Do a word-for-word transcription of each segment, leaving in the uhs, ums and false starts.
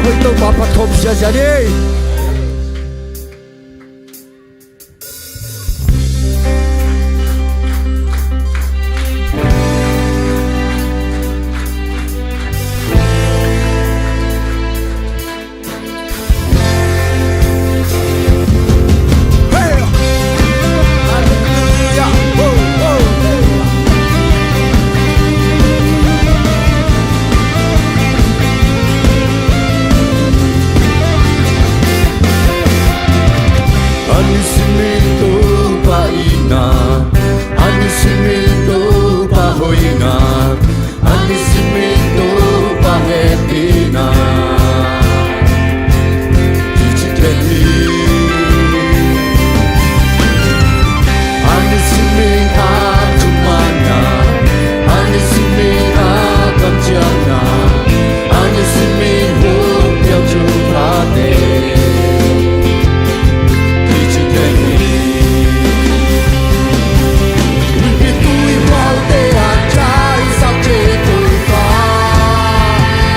Oi, Topa phat khawm ziazia ni. A nisim in Topa itna, a nisim in Topa hoihna, a nisim in Topa hehpihna, kici den hi. A nisim in a thumanna, a nisim in a kamciamna, a nisim in hong piak thuphate, kici den hi. Mipi tui huaute a taisak thei Topa.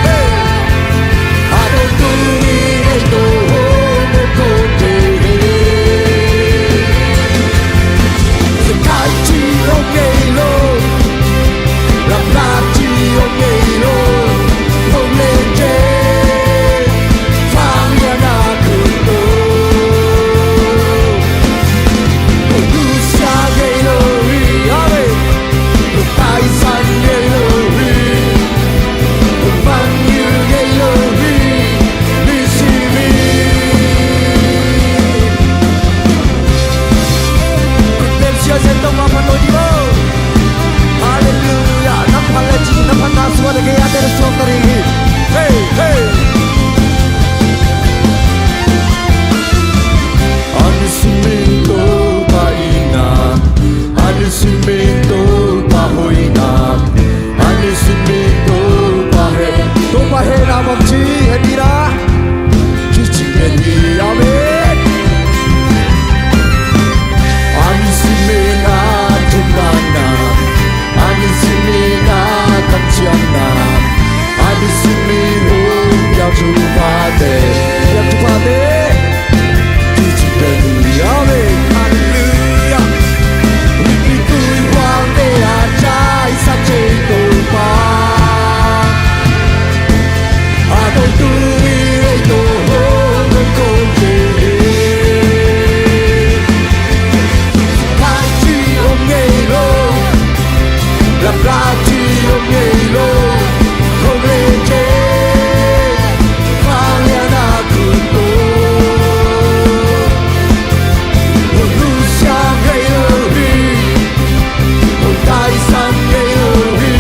Hey! A dong tung in ei tawh hong ko thei hi. Zekai ci om ngei lo, lamlak ci om ngei lo, hong len thei. Vanglian a khut tawh hong nusia ngei lo hi. Amen. Hong taisan ngei lo hi. Hong mangngilh ngei lo hi. Nisim in. Khut beng ziazia, Topa phat khawm ni maw. Halleluiah. Na phat le ci, na phatna sungah na gei a teng suakta ding hi. Hey, hey. A nisim in Topa itna, a nisim in Topa hoihna, a nisim in Topa heh, Topa hehna bangci, hehpihna, kici den hi. Amen. A nisim in a thumanna, a nisim in a kamciamna, a nisim in hong piak thuphate, piak thuphate, kici den hi. Amen. Halleluiah. Mipi tui huaute a taisak thei Topa. A dong tung in ei tawh hong ko thei hi. Zekai ci om ngei lo, lamlak ci om ngei lo, hong len thei. Vanglian a khut tawh hong nusia ngei lo hi. Hong taisan ngei lo hi.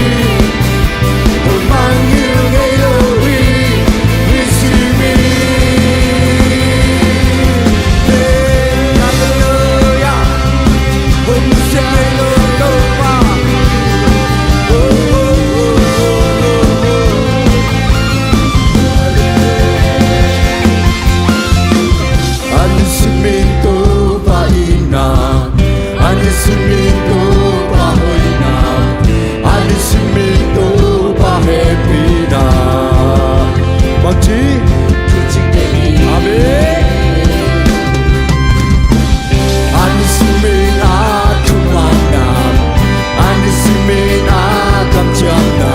Hong mangngilh ngei lo hi. Nisim in. Hey, halleluiah. Hong nusia ngei lo Topa. Oh, oh, oh. A nisim in Topa itna, a nisim in Topa hoihna, a nisim in Topa hehpihna. Bangci? Amen. A nisim in a thumanna, a nisim in a kamciamna,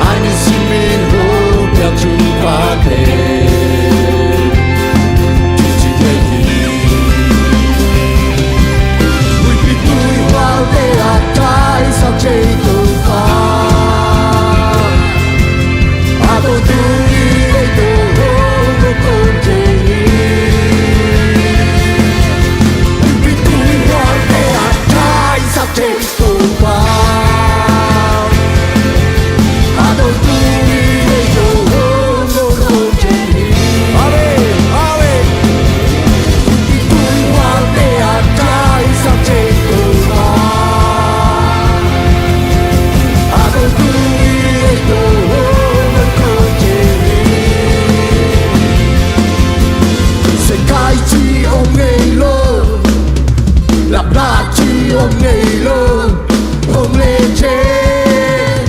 a nisim in hong piak thuphate, kici thei hi. Huipi tui huaute a taisak thei Topa. A dong tung in ei tawh hong ko thei hi. Huipi tui huaute a taisak thei Topa. A dong tung in ei tawh hong ko thei hi. Amen. Amen. Huipi tui huaute a taisak thei Topa. A dong tung in ei tawh hong ko thei hi. Zekai ci om ngei lo, lamlak ci om ngei lo, hong len thei.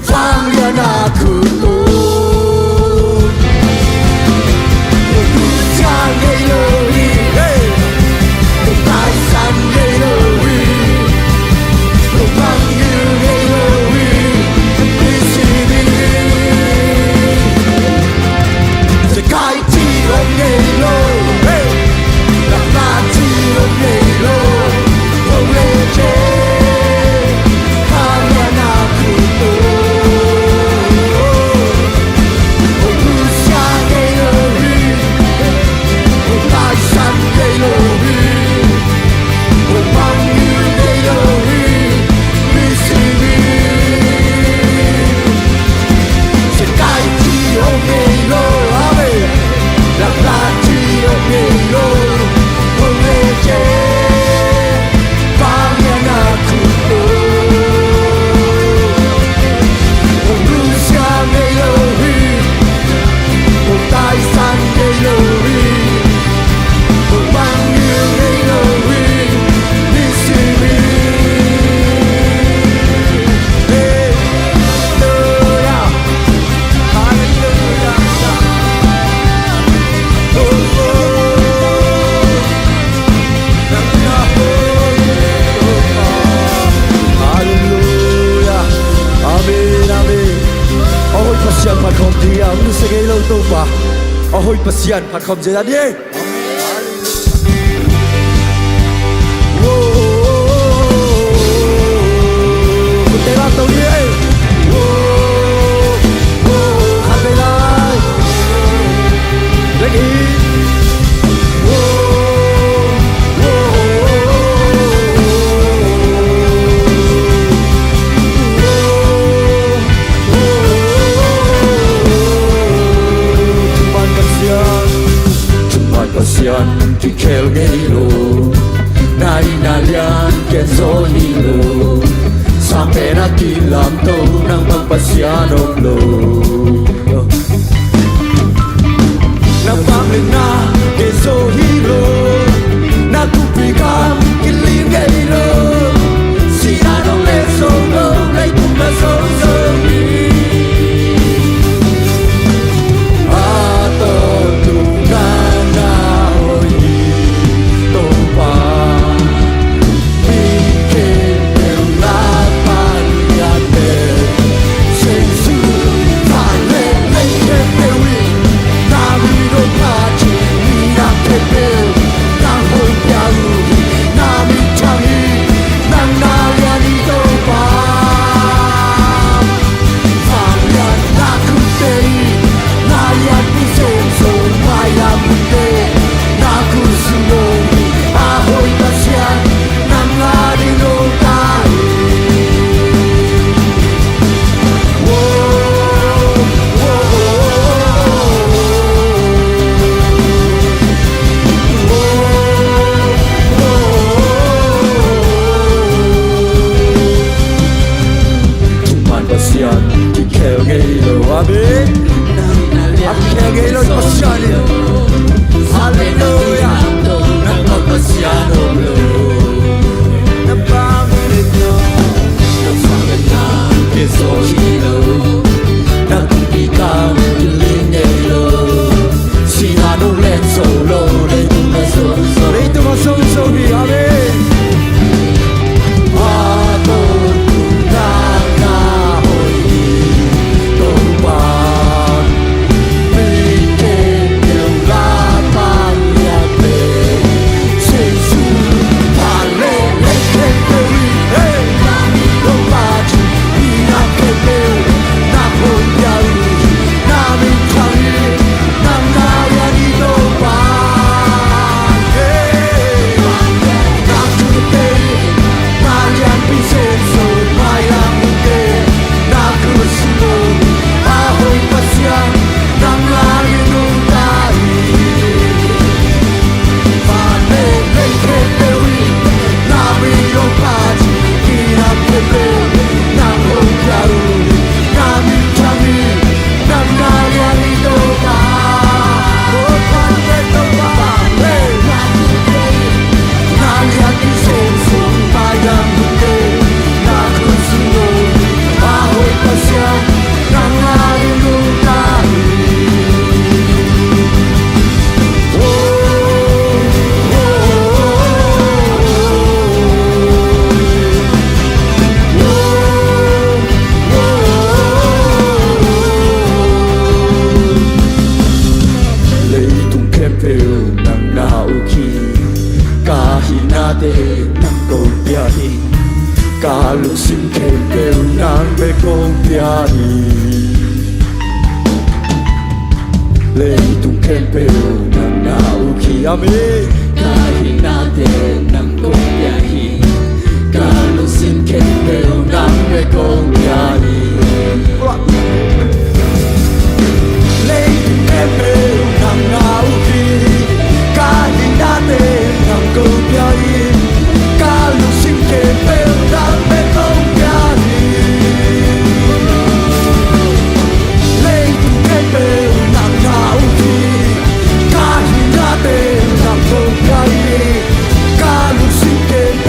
Vanglian a khut tawh Hoih Pasian phat khawm zia ni. Thuman Pasian, thuman Pasian kikhel ngei lo. Na in na lian ken zaw hi lo. Sang pen a kilamto nang bang Pasian om lo. Na vangliatna ken zaw hi lo. Na kumpi gam kilim ngei lo. Sihna nong len zo lo, leitung na zo zo hi. A tawntung na na hoih hi Topa. Mi khempeuh na palian pen Jesu. Vangliatna khempeuh in na midang phat hi. Minam khempeuh nang hong pia uh hi. Na min thang hi. Nang na lian hi Topa. Vangliatna khut tei, na lianpi sem zo mailam hun tei, na khut sung om hi. A hoih Pasian, nang a ding nong ta hi. Woah, woah, woah, woah. Thuman Pasian kikhel ngei lo, amen. A kikhel ngei lo Pasian in. Halleluia. Nang bang Pasian om lo. Nang bang Pasian om lo. Kizo hi lo. Na kumpi gam kilim ngei lo. Sihna nong len zo lo. Leitung a zo zo. Leitung a zo zo hi, amen. A tawntung na na hoih hi Topa. Mi khempeuh na palian pen Jesu. Vangliatna khempeuh in, hey, na midang phat hi. Minam khempeuh nang hong pia uh hi. Na min thang hi. Nang na lian hi Topa. Hey. Na khut tei, na lianpi sem zo mailam hun tei, na khut sung om hi. A hoih Pasian, nang a ding nong ta hi. Van leh lei khempeuh in na midang phat hi. Minam khempeuh nang hong pia uh hi. Na min thang hi. Nang na lian hi Topa. Topa, Topa. Hey. Na lianpi sem zo mailam hun tei, na khut sung om hi. A hoih Pasian, nang a ding nong ta hi. Oh, oh, oh, oh, oh. Leitung khempeuh nang na uk hi. Ka hihnate nang kong pia hi. Ka lungsim khempeuh nang bek kong pia hi. Leitung khempeuh nang na uk hi. Amen. Ka hihnate nang kong pia hi. Ka lungsim khempeuh nang bek kong pia hi. Leitung khempeuh nang na uk hi. Ka hihnate nang kong pia hi. Ka lungsim khempeuh nang bek kong pia hi. Leitung khempeuh nang na uk hi. Ka hihnate nang kong pia hi. Ka lungsim khempeuh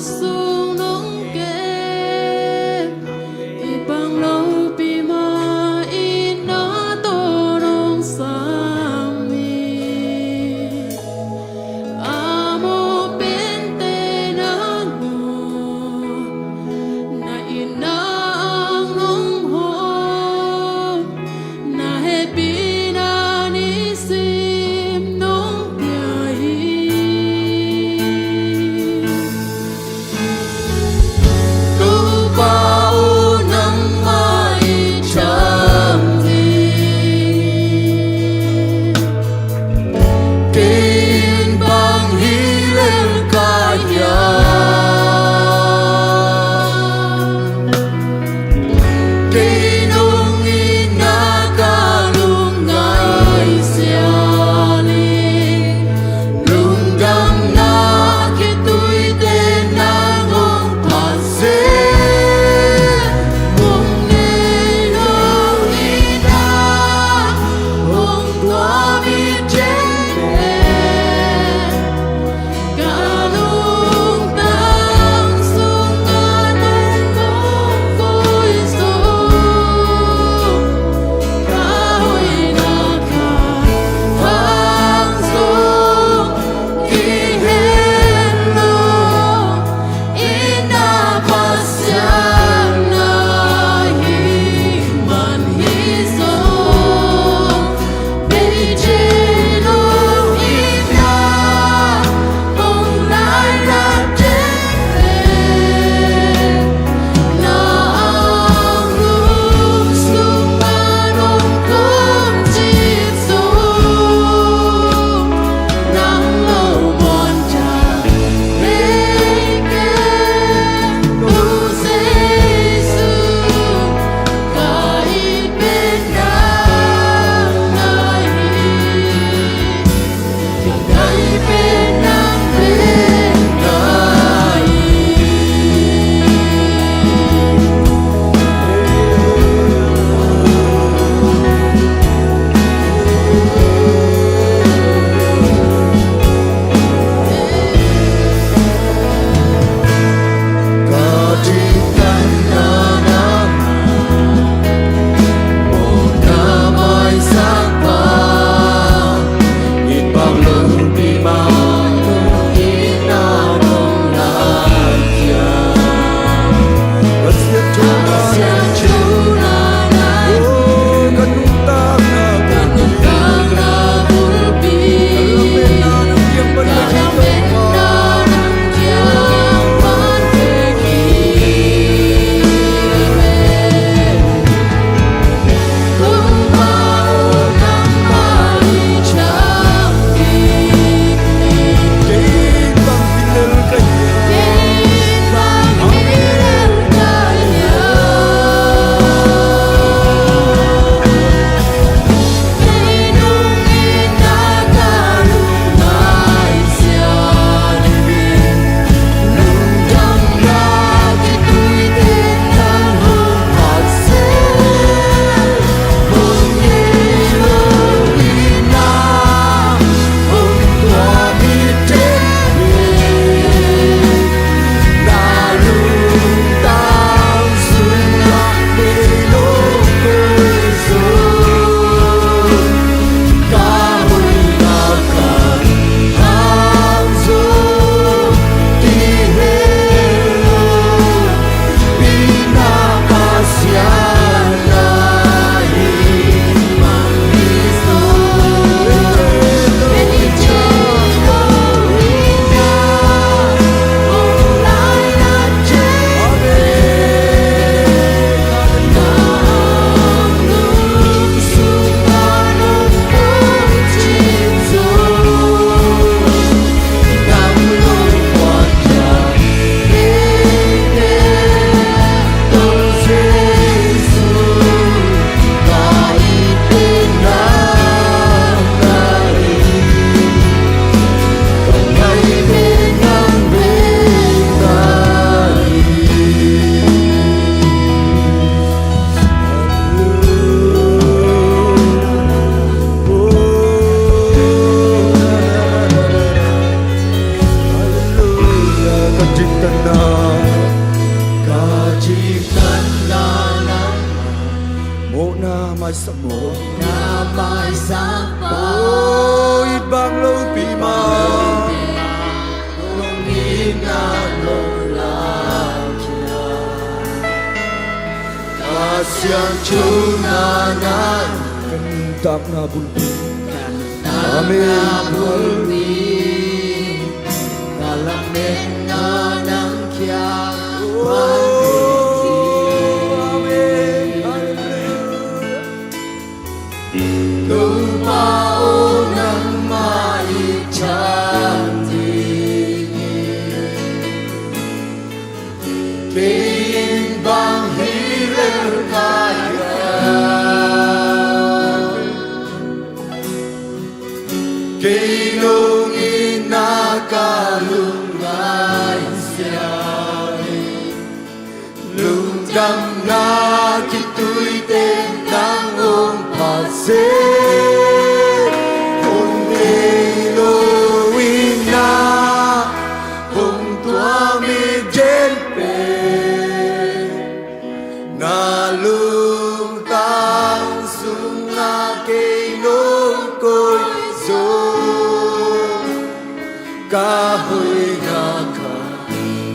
sung nong kem, i pang lopi mah i na tawh nong sam hi. A mawh pente na nuam, na itna ang nong hawm, na hehpihna nisim nong pia hi. Ka ciptanna, ka ciptanna nangmah, mawhna maisak, mawhna maisak pa. Oh, it bang lopi mah, hong itna hong lakhia. Pasian thu nana, ka nuntakna bulpi. Amen. Amen. Topa aw, nangmah i than ding hi. Kei in bang hi lel kha hiam? Kei nong itna ka lungngaih ziau hi. Lungdamna khitui teng nang hong pha seh. Hong nei lo itna hong tuam hi gen pen. Na lungtang sungah kei nong koih zong, ka hoihna kha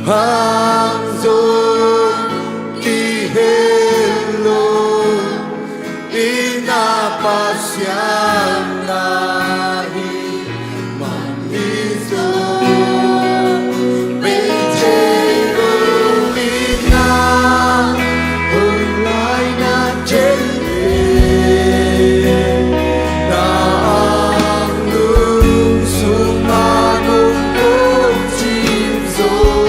hang zong kihel lo. I na Pasian na hi man hi zong, pei thei lo i na hong lai na thei le, na ang lung sung a nong kong cim zong,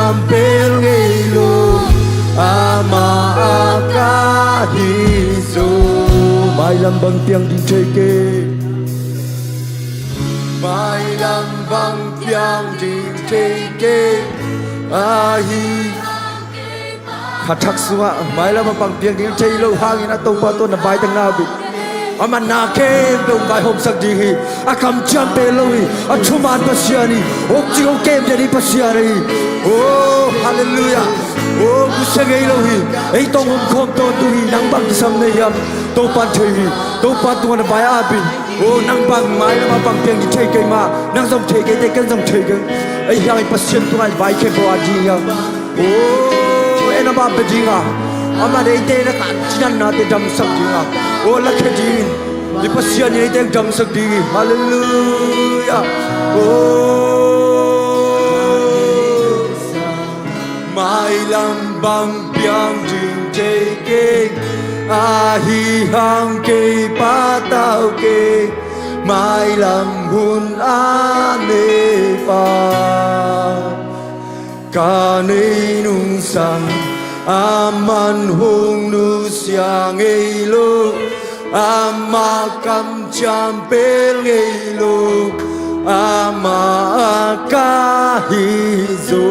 Pel ngei lo, amah a ka hi zo. Mailam bang piang ding thei kei. Mailam bang piang ding thei kei. Ahi. Kha thak sungah mailam a bang piang ding thei lo hangin a Topa tawh na baitang na bit. Amah na khempeuh vaihawmsak ding hi. A kamciam pel lo hi. A thuman Pasian hi. Hong cing hong kem ding hi Pasian hi. Oh, halleluiah. Oh, gusia ngei lo hi. Ei tawh hong khawm tawntung hi. Nang bang kisam na hiam? Topan thei hi. Topa tungah na vai a bit. Oh, nang bang mailam a bang piang ding thei kei mah. Nang zong thei kei te, ken zong thei kei. Ei hiang i Pasian tungah vai khempeuh a ding hiam? Oh, en amah bia ding a, amah deite na kan cinannate damsak ding a, oh, lakhia dingin i Pasian in eite damsak ding hi. Halleluiah. Oh, mailam bang piang ding thei kei, ahi hang kei patau kei, mailam hun a nei pa. Ka nei nungsang, aman hong nusia ngei lo, ama kamciam pel ngei lo, ama a ka hi zo.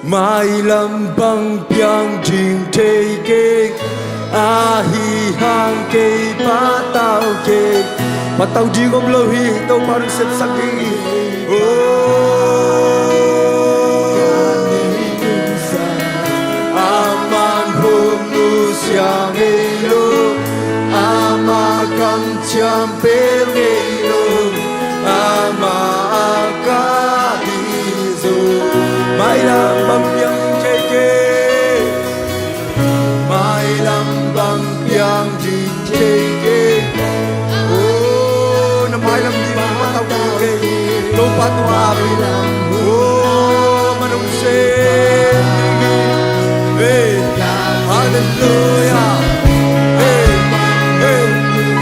Mailam bang piang ding thei kei, ahi hang kei patau kei. Patau ding om lo hi, Topa nang sepsak ding hi. Oh, aman hong nusia ngei lo, ama kam ciam pel ngei lo, ama a ka hi zo. Mailam bang piang ding thei kei, mailam bang piang ding thei kei. Oh, na mailam ding patau kei, Topa tungah a pi. Oh, manung sem ding hi. Hey. Halleluiah. Hey, hey, hey.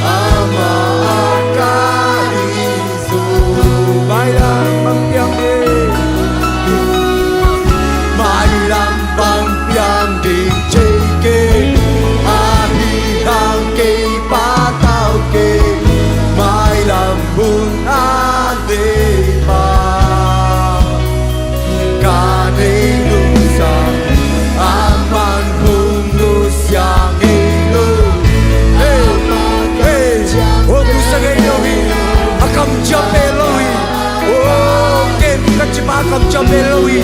Ama a ka hi zo. Mailam bang piang ding, mailam bang piang ding thei kei, ahi hang kei patau kei, mailam hun a nei pa. Ka nei nungsang, aman hong nusia ngei lo. Hey, hey, hong nusia ngei lo hi. A kamciam pel lo hi. Oh, ken ka cih mah a kamciam pel lo hi.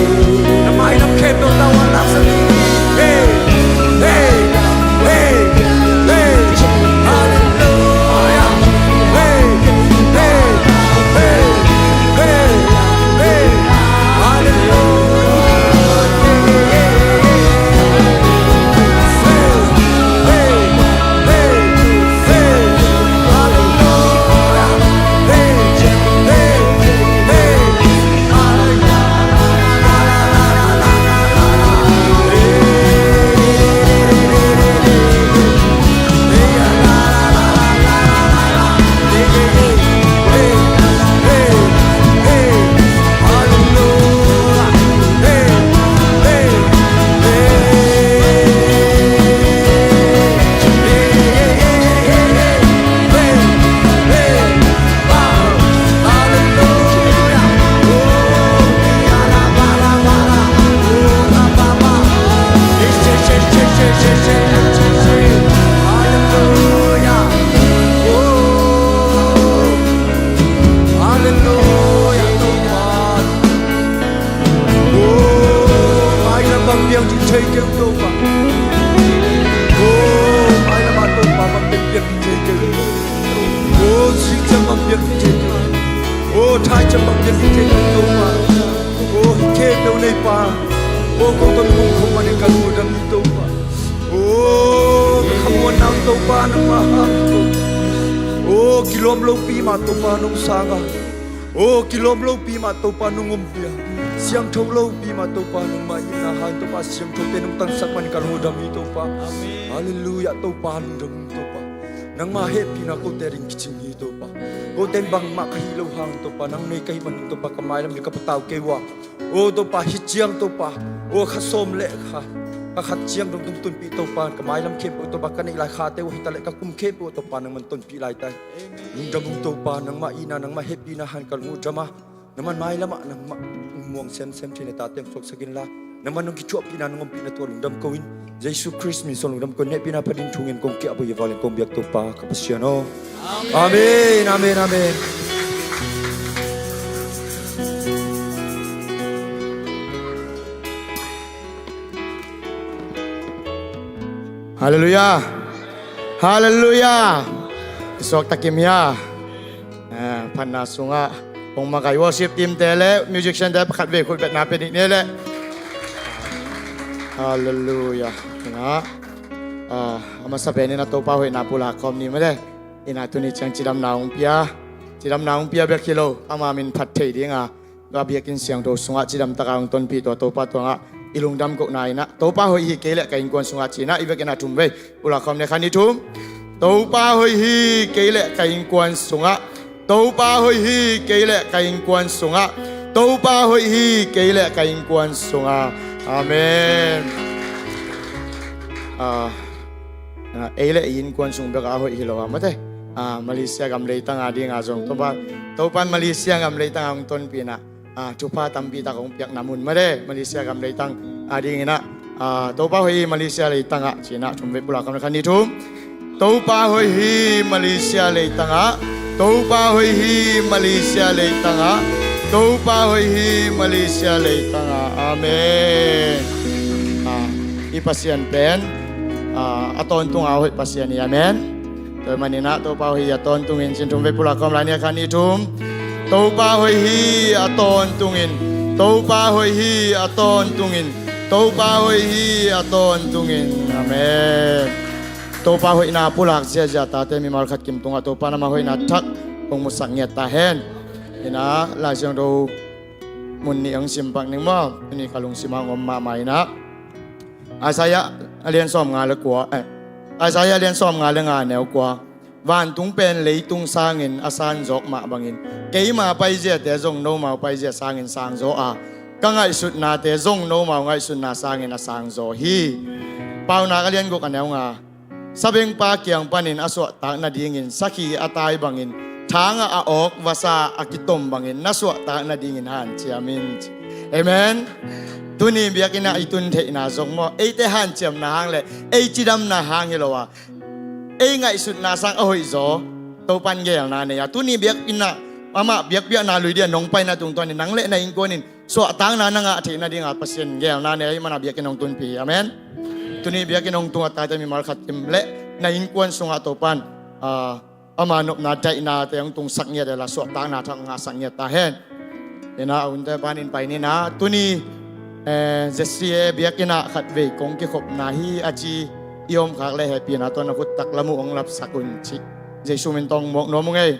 Na mailam khempeuh tawh a laksak hi. Hey, hey, hey, hey. Halleluiah. Hey, hey, hey, hey, hey. Halleluiah. Halleluiah. Oh, mailam bang piang ding thei kei, Topa. Oh, mailam ah Topa bang piang ding thei kei. Oh, singciang bang piang ding thei kei. Oh, thaiciam bang piang ding thei kei, Topa. Oh, hih khempeuh nei pa. Oh, ko tawh nong khawm manin ka lungdam hi, Topa. Oh, ka khamuanna uh Topa nangmah hang, Topa. Oh, kilawm lopi mah Topa nong sang a. Aw kilawm lopi mah Topa nong ompih a, siangtho lopi mah Topa nangmah itna hang Topa siangthote nong tangsak man ka lungdam hi Topa. Halleluiah Topa lungdam ung Topa. Nangmah hehpihna kote ding kicing hi Topa. Kote in bangmah ka hih loh hang Topa nang nei ka hih manin Topa ka mailam ding ka patau kei uh a. Aw Topa hih ciang Topa, aw kha sawm le kha, ka khat ciang dong tung tunpih Topa ka mailam khempeuh Topa ka neih lai khate uh hitaleh ka kum khempeuh Topa nangman tonpih lai tai. Lungdam ung Topa nangmah itna nangmah hehpihna hang ka lungdam a. Nangman mailamah nangmah muang semsem thei na tate hong suaksak inla nangman nong kithuahpihna nong ompihna tua lungdam ko in Jesu Khrist min suang lungdam ko in hehpihna pha ding thu ngen kong kiah bawh hi valen kong biak Topa ka Pasian aw. Amen, amen, amen. Halleluiah. Halleluiah. Suak takim hia. Phatna sungah hong makai worship team te le musician te pakhat vei khut betna pe dik ni le. Halleluiah. Ina a masa penin a Topa hoihna pulak khawm ni mate. Ina tuni ciang cidamna hong pia, cidamna hong pia bek hi lo ama min phat thei dinga a biakinn siangtho sungah cidam taka hong tonpih tua Topa tuangah i lungdam kohna inah Topa hoih hi kei le ka innkuan sungah cinah i biakinn ah thum vei pulak khawm ni khan i thum. Topa hoih hi kei le ka innkuan sungah. Topa hoih hi kei le ka innkuan sungah. Topa hoih hi kei le ka innkuan sungah. Amen. Ei le i innkuan sung bek a hoih hi lo a mate. Malaysia gam leitang a dinga zong Topa, Topan Malaysia gam leitang a hong tonpihna thupha tampi tak hong piakna mun mate Malaysia gam leitang a dinginah Topa hoih hi Malaysia leitangah cinah thum vei pulak khawm ni khan i thum. Topa hoih hi Malaysia leitangah. Topa hoih hi Malaysia leitangah. Topa hoih hi Malaysia leitangah. Amen. I Pasian pen a tawntunga hoih Pasian hi amen. Tua maninah Topa hoih hi a tawntungin cin thum vei pulak khawm lai ni khan i thum. Topa hoih hi a tawntungin. Topa hoih hi a tawntungin. Topa hoih hi a tawntungin. Amen. Topa hoihna pulak ziahziah tate mimal khat kim tungah Topa nama hoihna thak hong musak ngiat ta hen. Ina Lai Siangtho mun nih hong simpak ning maw tuni ka lungsim hang om mahmah inah Isaiah a lian sawm nga le kua eh, Isaiah a lian sawm nga le nga neu kua. Vantung pen leitung sangin a sanzawk mah bangin keima paiziate zong nomau paizia sangin sangzaw a ka ngaihsutnate zong nomau ngaihsutna sangin a sangzaw hi. Paunak a lian guk a neu nga. Sabengpa kiang panin a suahtak nadingin sakhi a tai bangin thangah a awk vasa a kitom bangin na suahtak nadingin hanciam in. Amen. Tuni biakinnah i tun theihna zong maw eite hanciamna hang le ei cidamna hang hi lo a ei ngaihsutna sang a hoihzaw Topan gelna nei a tuni biakinnah amah biakpiakna lui dia nong paina tungtawnin nang le na innkuanin suahtakna na ngah theih nadinga Pasian gelna nei ahih mana biakinn hong tunpi hi. Amen. Tuni biakinn hong tung a tate mimal khat kim le na innkuan sungah Topan ama nopna daihnate hong tungsak ngiat dela suahtakna thak ngahsak ngiat ta hen. Ina a hunte panin pai nina tuni ZCA biakinnah khatvei kong kikhopna hi a ci i omkhak le hehpihna tawh na khuttak lam uh hong lapsak un cih Jesu min tawh hong muak nuam uh ngei.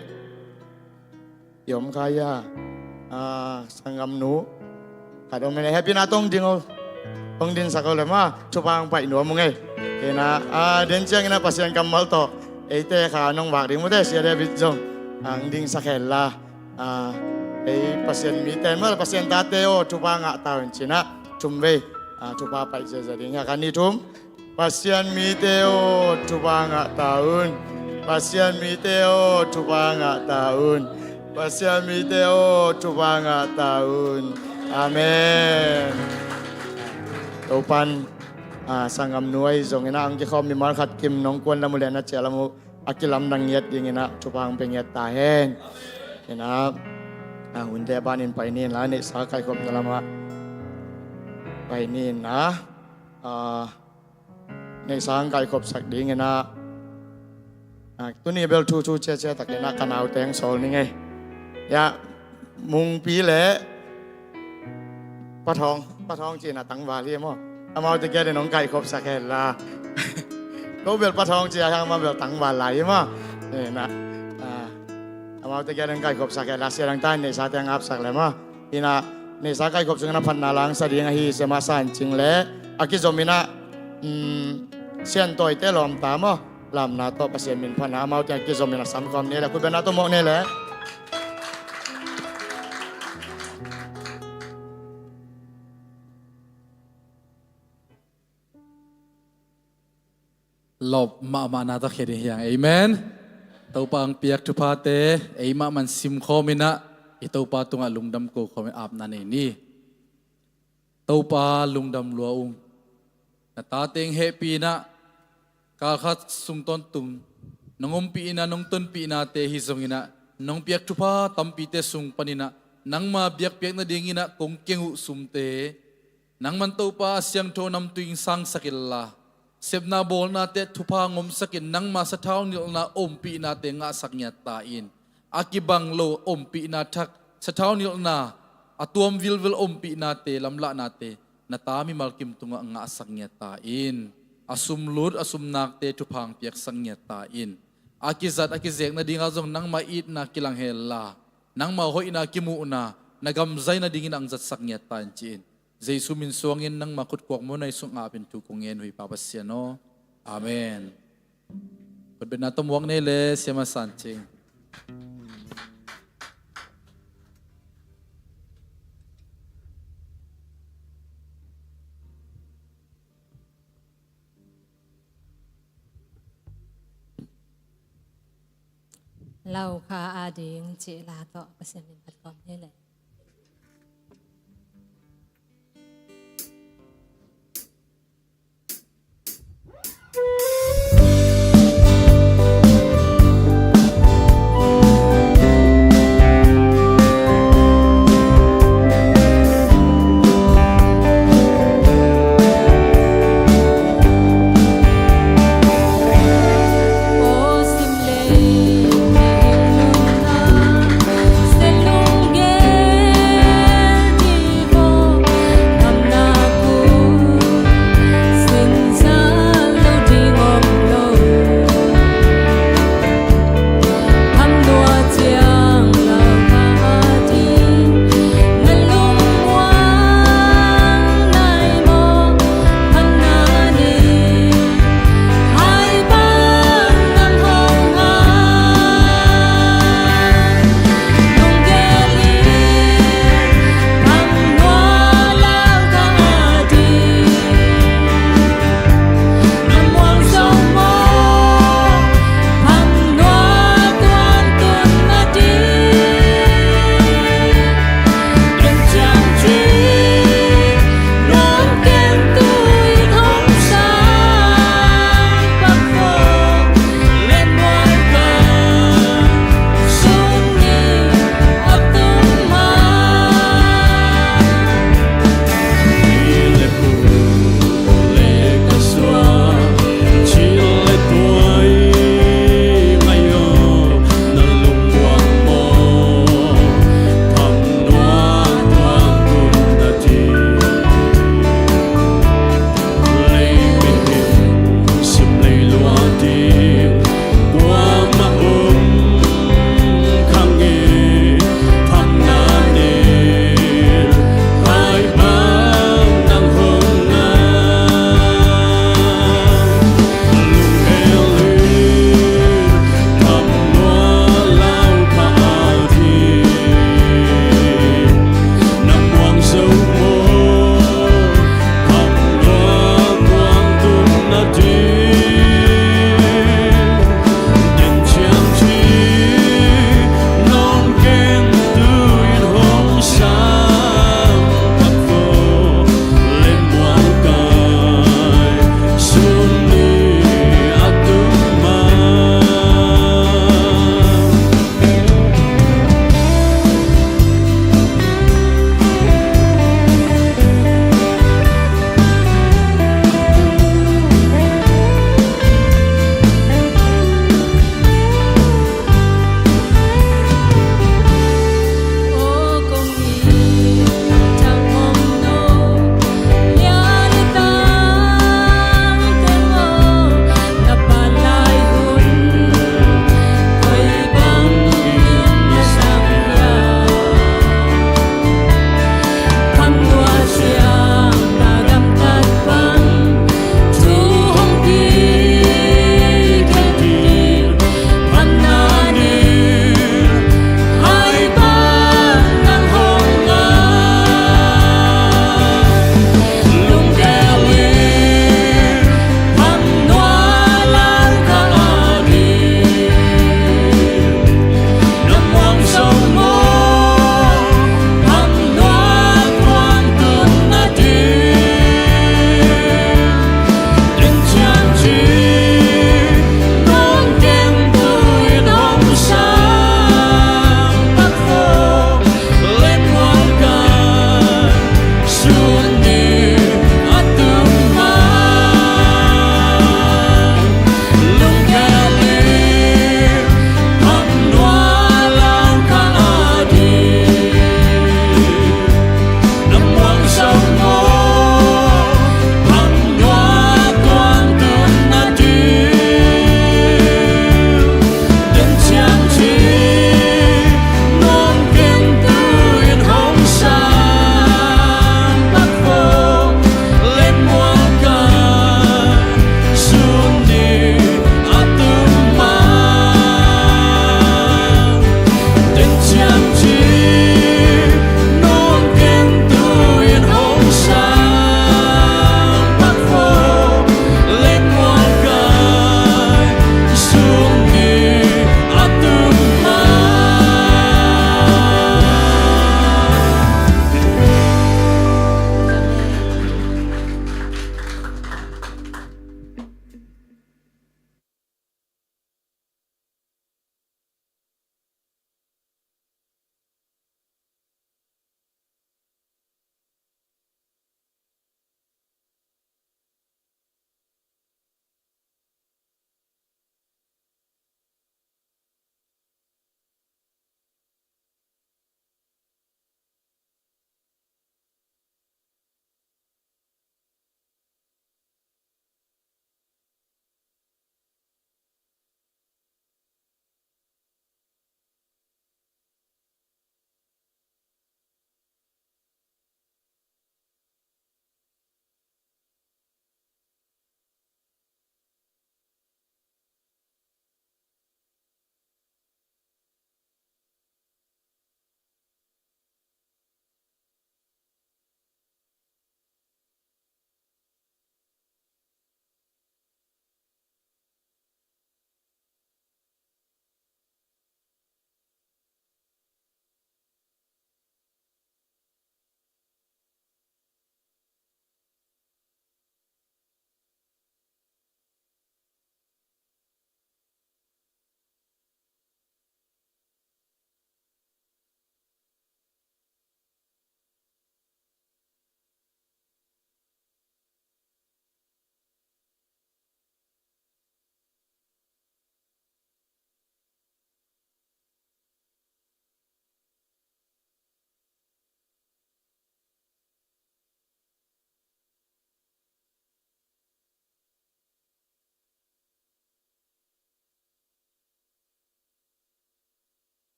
I om kha ia sanggamnu khat om in hehpihna tawh hong ding o hong dingsak o le ma thupha hong paih nuam uh ngei. Ina den ciangina Pasian kammal tawh eite kha nong vak ding mute sia David zong hong dingsak henla ei Pasian mite ma Pasian tate aw thupha ngah ta un cinah thum vei thupha paih ziazia ding hia khan ni thum. Pasian mite aw thupha ngah ta un. Pasian mite aw thupha ngah ta un. Pasian mite aw thupha ngah ta un. Amen. Topan sanggamnu ahi zongina ang kikhawm mimal khat kim nong kuan lam uh le na ciah lam uh a kilamdang ngiat dinginah thupha ang pe ngiat ta hen. Inah a hunte panin pai ninla neihsa kaikhopna lamah pai ninah neihsa ang kaikhopsak dinginah tuni bel thu thu ciacia takinah ka naute ang sawl ning ei. Ia Mungpi le Pathawng, Pathawng cina tangval hi maw? Amaute kiatin hong kaikhopsak henla ko bel Pathawng cia hiang ma bel tangval lai hi maw? Ina Amaute kiang in kaikhopsak hi a, last year dang ta in neihsa teng apsak le maw. Hi in ah neihsa kaikhop sungin a phatna la hong sa ding ahi Siama San Cing le a kizom in ah, um, Sian Tawi te lawmta maw, lamna tawh Pasian min phatna, amaute a kizom in a sam kawm ni le, khutbetna tawh muak ni le. Lawp mahmah na tawh khia ding hi hang. Amen. Topa hong piak thuphate eimah man simkhawm in ah, i Topa tungah lungdam kokhawm in apna nei ni. Topa, lungdam lua ung. Na tate hong hehpih in ah, kal khat sung tawntung nong ompihna, nong tonpihnate hi zongin ah, nong piak thupha tampite sung panin ah, nangma biakpiak nadingin ah kong keng uh sumte nangman Topa a siangtho namtui in sangsak inla, sepna bawlnate thupha hong omsak in, nangma sathau nilhna ompihnate ngahsak ngiat ta in. A kibang lo ompihna thak, sathau nilhna a tuam vilvel ompihnate, lamlahnate na ta mimal kim tungah ngahsak ngiat ta in. A sumlut a sumnakte thupha hong piaksak ngiat ta in. A kizat a kizek nadingah zong nangma itna kilang henla, nangma hoihna kimuhna na gam zai nadingin hong zatsak ngiat ta in, ci-in Jesu min suangin nangma khutkuak muanhuai sungah apin thu kong ngen uh hi, Pa Pasian aw. Amen. Khutbetna tawh muak ni le, Siama San Cing. Lau kha a ding cih la tawh Pasian min phat kawm ni le.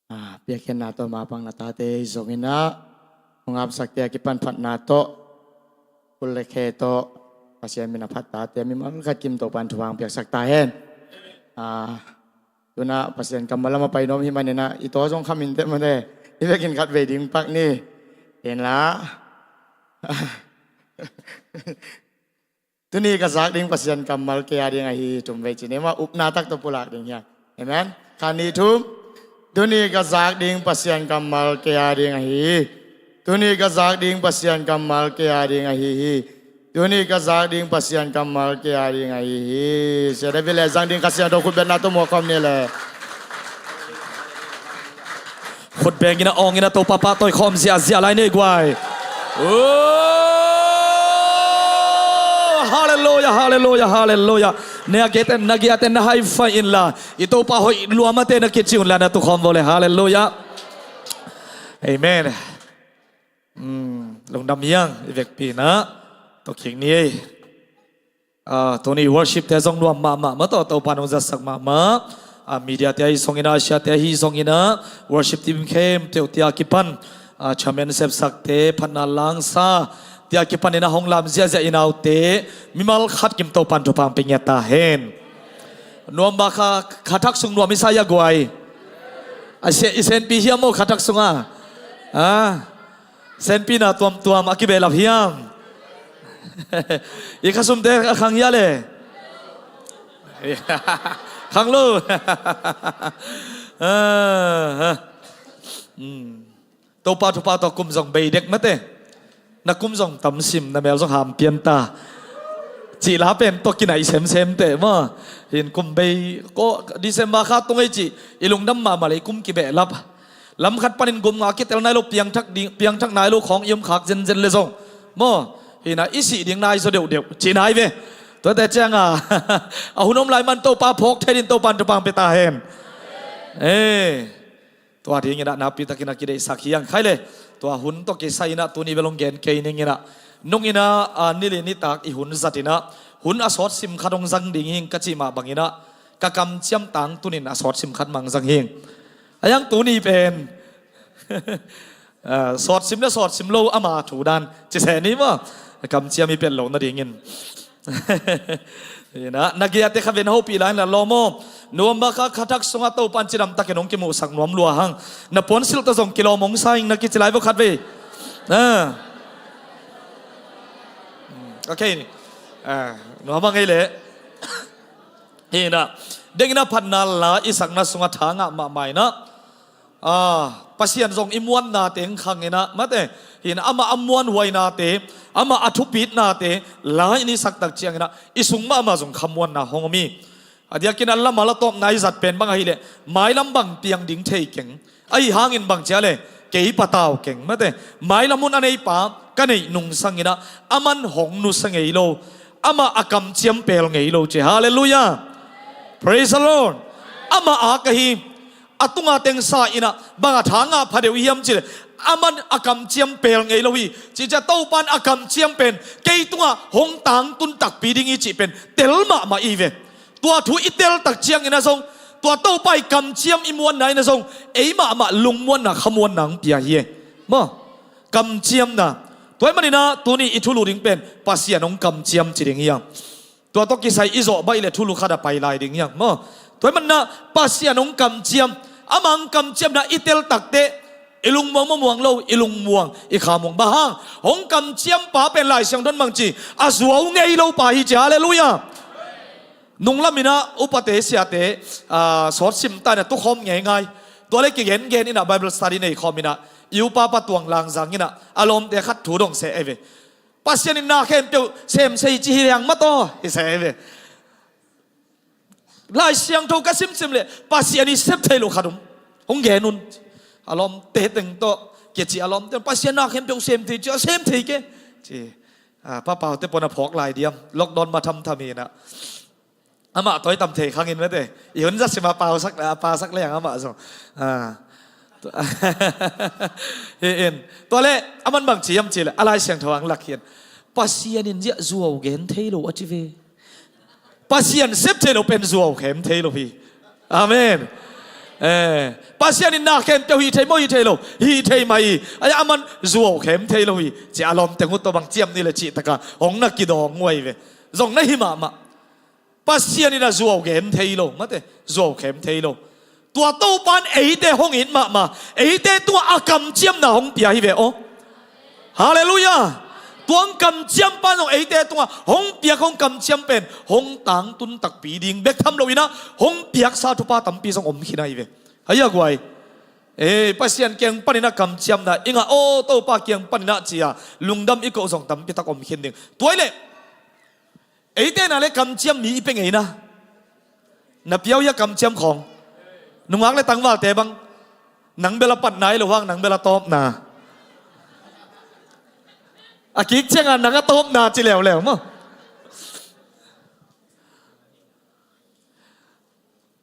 Ah, piakkhiatna tawh mapang na tate hi zongin ah, hong apsakte a kipan phatna tawh, kul le khe tawh, Pasian min a phat tate a mimal khat kim Topan thupha hong piaksak ta hen. Ah, tu-in ah Pasian kammal lam a pai nuam hi manin ah, i tua zong kham inteh mate, i vekin khat vei ding pak ni. Hen la. Tuni ka zak ding Pasian kammal kei a ding ahi hi, thum vei ci ni maw, upna tak tawh pulak ding hi hang. Amen. Khat, nih, thum. Tuni ka zak ding Pasian kammal kei a ding ahi hi. Tuni ka zak ding Pasian kammal kei a ding ahi hi. Tuni ka zak ding Pasian kammal kei a ding ahi hi. Sia David le zang ding Kha Siangtho khutbetna tawh muak khawm ni le. Khut beng in ah, awng in ah, Topa pahtawi khawm ziahziah lai ni guai. Oh, halleluiah, halleluiah, halleluiah. Na giaten, na giaten na high five inla, i Topa hoih lua mate na kici unla, na tukhawm vo le. Halleluiah. Amen. Hmm, lungdam hi hang, i vekpi in ah. Tawh kik ni ei. Ah, tuni worship te zong nuam mahmah, mate, Topa nong zatsak mahmah. Ah, media te ahi zongin ah, Asia te ahi zongin ah, worship team khempeuh te a kipan, ah, chairman sepsakte, phatna langsa te a kipan in ah hong lam ziahziah i naute, mimal khat kim Topan thupha hong pia ngiat ta hen. Nuam bak kha, kha thak sung nuam i sa hia guai? A sia, i senpi hiam maw kha thak sung ah? Ah. Senpi na tuamtuam a kibehlap hiam? I khasumte a khang hia le? Khang lo. Ah, ah. Hmm. Topa thupha tawh kum zong bei dek mate. Na kum zong tam sim, na mel zong ham pian ta. Cih la pen tawh kinaih semsem teh maw. Hin kum bei ko, December kha tung ei cih, i lungdam mahmah le i kum kibehlap. Lam khat panin gum nga kitel nai lo, piangthak ding, piangthak nai lo khawng i om khak zenzen le zong maw, hi-in ah i sih ding nai zaw deuhdeuh cih nai ve. Tuate ciang a, a hun om lai man Topa phawk thei dingin Topan thupha hong pia ta hen. Eh, tua dingin ah nakpi takin a kideihsak hi hang. Khai le, tua hun tawh kisai in ah tuni bel hong gen kei ning in ah, nung in ah, a, ni li nitak i hun zat in ah, hun a sawt sim khat hong zang ding hi ing ka cih mah bangin ah, ka kamciam tangtun in a sawt sim khat mah hong zang hi ing. A yang tuni pen, ah, sawt sim le sawt sim lo ama thu dan ci se ni maw. Kamciam i piat lo nadingin. Hi-in ah, na giate kha ven hopih lai in la lawm aw. November kha, kha thak sungah Topan cidam takin hong kimuhsak nuam lua hang. Na puansilh tawh zong kilawm hong sa ing, na kici lai vo khat vei. Ah. Hmm, okay. Ah, nuam a ngei leh. Hi-in ah, dengin ah phatna la i sakna sungah tha ngah mahmah in ah, ah, Pasian zong i muannate hong khang in ah, mate, hi-in ah, amah a muanhuainate, amah a thupitnate la i sak tak ciangin ah, i sung mah amah zong khamuanna hong om hi. A diakin a lam a la tawpna i zat pen bang ahih leh, mailam bang piang ding thei keng. Ahi hangin bang ci a le, kei patau keng, mate. Mailam hun a neipa ka neih nungsang in ah, aman hong nusia ngei lo, amah a kamciam pel ngei lo ci. Halleluiah. Praise the Lord. Amah a ka hi, a tunga teng sa in ah, bang a tha ngah pha deuh hiam cih leh, aman a kamciam pel ngei lo hi. Cih ciang Topan a kamciam pen kei tungah hong tangtun takpi ding hi cih pen tel mahmah hi ve. Tua thu i tel tak ciangin ah zong, tua Topa i kamciam i muanna in ah zong, ei mahmah lungmuanna, khamuanna hong pia hi e. Maw, kamciamna. Tua ahih manin ah, tuni i thulu ding pen, Pasian hong kamciam ci ding hi hang. Tua tawh kisai i zawh baih leh thulu khat a pai lai ding hi hang. Maw, tua ahih manin ah, Pasian hong kamciam, amah hong kamciamna i tel tak teh, i lungmuang maw muang lo, i lungmuang, i khamuang. Bang hang, hong kamciam pa pen Lai Siangtho in bang ci, a zuau ngei lo pa hi ci. Halleluiah. Nunglam in ah upate siate, ah, sawt sim ta in ah tukhawm ngeingai. Tua leh kigengen in ah Bible study nei khawm in ah, i upa pa Tuang Lang Zang in ah, a lawmte khat thu dong seh ei ve. Pasian in na khempeuh sem thei ci hi liang mataw, hi seh ei ve. Lai Siangtho ka simsim leh, Pasian i sep thei lo khat om. Hong gen un. A lawmte teng tawh, kici a lawmte, Pasian na khempeuh sem thei ci, a sem thei kei. Ci. Ah, Pa Pau te pawh na phawk lai diam. Lockdown ma thamtham hi in ah. Amah tawi tam thei khang in mate. I hun zat sim a pau sak, a pau sak leng amah zong. Ah. Hi in. Tua leh, aman bang ci hiam cih leh, a Lai Siangtho ah hong lak hi in. Pasian in ziah zuau gen thei lo a ci ve. Pasian sep thei lo pen zuau khem thei lo hi. Amen. Eh, Pasian in na khempeuh hih thei maw, hih thei lo? Hih thei mah hi. Ai, aman zuau khem thei lo hi. Ci a lawmteng uh tawh bang ciam ni le cih taka hong na kidawng uh ahi ve. Zong na hi mahmah. Pasian in a zuau gen thei lo, mate, zuau khem thei lo. Tua Topa in eite hong it mahmah, eite tungah a kamciamna hong pia hi ve aw. Halleluiah. Tua hong kamciam pa zong eite tungah hong piak, hong kamciam pen hong tangtun takpi ding bek tham lo in ah, hong piaksa thupha tampi zong om khin ahi ve. Hei a guai. Eh, Pasian kiang panin a kamciamna i ngah aw, Topa kiang panin ah ci-a lungdam i koh zong tampi tak om khin ding. Tua hi leh eite na le kamciam mi i pe ngei na. Na piau hia kamciam khawng? Nungak le tangvalte bang, nang bel a patna hi lo hang, nang bel a tawpna. A kik ciangah nang a tawpna ci leuleu maw?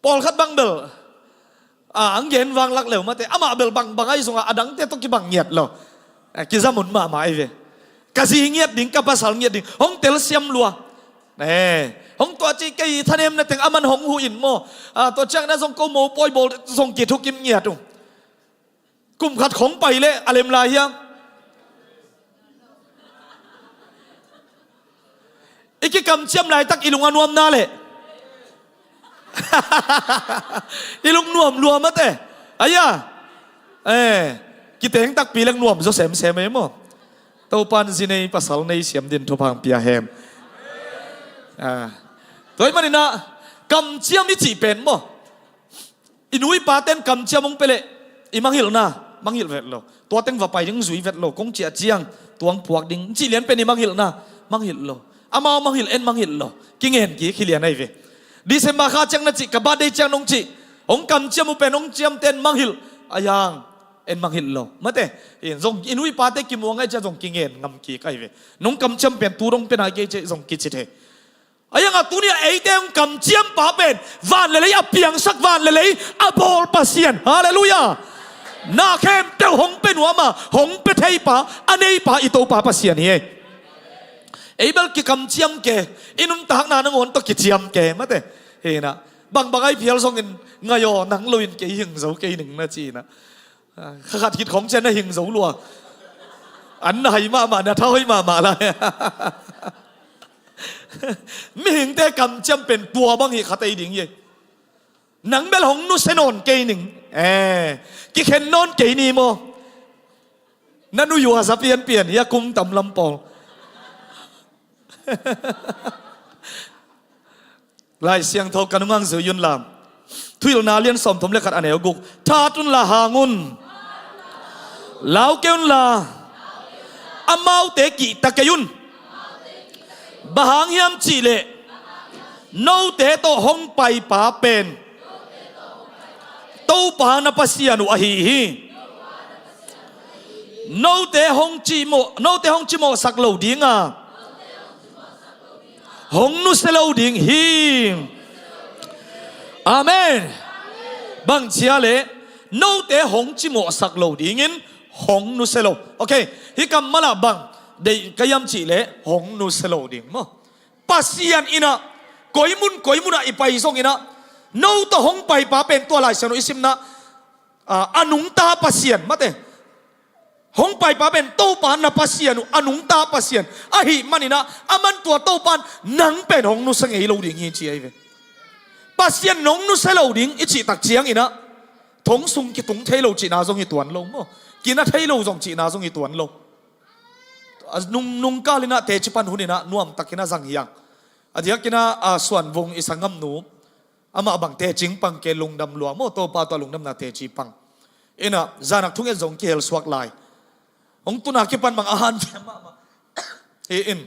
Pawlkhat bang bel, a, ang gen vanglak leu mate, amah bel bangbang ahi zongah a dangte tawh kibang ngiat lo. A, kizamun mahmah ahi ve. Ka zi ngiat ding, ka pasal ngiat ding, hong telsiam lua. Eh, hong tua ci kei thanemna teng aman hong huh in maw? A, tua ciang na zong ko mopawi bawl zong kithukim ngiat uh. Kum khat khong pai leh a lem lai hiam? I kikamciam laitak i lung a nuamna leh i lung nuam lua mate. Aya, eh, kiteng takpi leng nuam zaw semsem ei maw? Topan zi nei pasal nei siam din thupha pia hen. Ah, tua ahih manin ah kamciam i cih pen maw, i nu i paten kamciam hong pia leh i manghilhna, manghilh vet lo. Tua teng va pai ding zui vet lo, kong ciah ciang tuang puak ding, cih lian pen i manghilhna, manghilh lo. Amau manghilh, en manghilh lo. Kingen kik hi lian ahi ve. December kha ciang na cih, ka birthday ciang nong cih, hong kamciam uh pen hong ciamten manghilh a hiang, en manghilh lo. Mate, in zong i nu i pate kimuang ahi ciah zong kingen ngam kik ahi ve. Nong kamciam pen tu dong pen a kei ciah zong kici thei. A hiangah tuni-ah eite hong kamciam pa pen van le lei a piangsak, van le lei a bawl Pasian. Halleluiah. Na khempeuh hong pe nuam a, hong pe thei pa, a nei pa i Topa Pasian hi ei. Ei bel kikamciam ke, i nuntakna nangawn tawh kiciam ke mate. Hi na, bangbang ahi phial zongin ngai aw, nang loin kei hing zo kei ning na ci na. Kha khat khit khong cian na hing zo lua. An na hai mahmah, na tha hoih mahmah lai. Mihingte kamciam pen tua bang hi kha tei ding hi. Nang bel hong nusia nawn kei ning. Eh, kikhen nawn kei ni maw? Na nu yua za pianpian hi a, kum tam lam pawl. Lai Siangtho ka nungang zui un la. Thuhilhna lian sawmthum le khat, a neu guk. That un la, hang un. Lau kei un la, amaute kihta kei un. Bang hang hiam cih leh note tawh hong paipa pen Topa na Pasian uh ahi hi. Note hong cimawh, note hong cimawhsak lo ding a, hong nusia lo ding hi. Amen. Bang cia leh note hong cimawhsak lo dingin hong nusia lo. Ok, hih kammal ah bang deih ka hiam cih leh hong nusia lo ding maw? Pasian in ah koi mun koi mun ah i pai zongin ah, no tawh hong paipa pen tua Lai Siangtho i simna, a, a nungta Pasian mate. Hong paipa pen Topa na Pasian uh, a nungta Pasian ahih manin ah, aman tua Topa in nang pen hong nusia ngei lo ding hi ci ahi ve. Pasian nong nusia lo ding i cih tak ciangin ah, thong sung kitung thei lo cihna zong hi tuan lo maw? Kina thei lo zong cihna zong hi tuan lo. A nung, nungkal in ah teci pan hun in ah nuamtak in ah zang hi hang. A diakin ah, a, Suan Vung i sanggamnu, amah bang teci pang kei, lungdam lua maw, Topa tawh lungdamna teci pang. In ah zan ah thunget zong kihel suak lai. Hong tun a kipan bang a han mahmah. Hi in,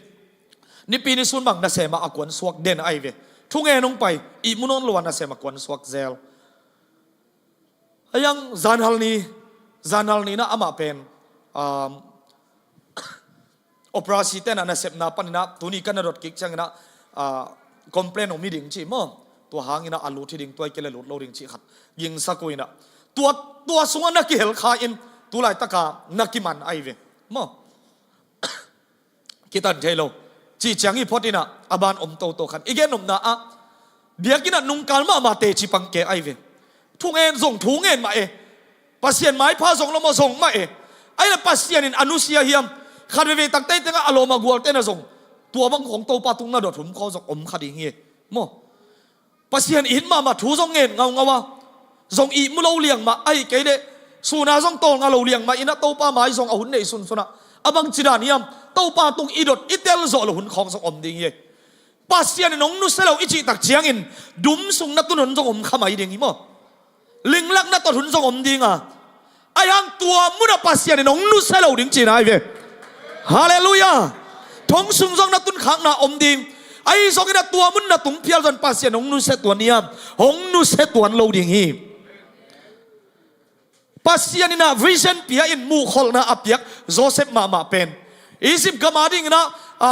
nipi nisun bang nasem ah a kuan suak den ahi ve. Thungen hong pai, ihmu nawn lo a nasem a kuan suak zel. A hiang zanhal ni, zanhal ni in ah amah pen, um, operasi te in ah nasepna panin ah tuni ka na dot kik ciangin ah, ah, complain om hi ding ci maw? Tua hangin ah a lut hi ding, tua hi kei leh lut lo ding cih khat gingsak uh in ah, tua, tua sungah na kihel kha in, tu laitak a na kiman ahi ve maw? Kitan thei lo. Cih ciang hi phot in ah, a ban om toto khat i gen nopna ah, biakinn ah nungkal mahmah teci pang kei ahi ve. Thungen zong thungen mah e. Pasian maipha zong lo maw, zong mah e. Ahi le Pasian in a nusia hiam? Khat veivei takte tengah a lawm a gualte na zong tua bang khawng Topa tung na dot hun khawng zong om kha ding hi e. Maw? Pasian it mahmah, thu zong ngen ngaungau a, zong ihmu lo liang mah, ahi kei leh suna zong tawlnga lo liang mah in a Topa mai zong a hun nei sunsun ah a bangci dan hiam? Topa tung i dot i tel zawh loh hun khawng zong om ding hi. Pasian in hong nusia lo i cih tak ciangin dum sung na tun hun zong om kha mai ding hi maw? Linglak na tot hun zong om ding a, ahi hang tua munah Pasian in hong nusia lo ding cihna ahi ve. Halleluiah. Thong sung zong na tunkhakna om ding. Ahi zongin a tua mun na tung phial zong Pasian hong nusia tuan hiam? Hong nusia tuan lo ding hi. Pasian in a vision pia in muhkholhna a piak Joseph mahmah pen Egypt gam a dingin a, a,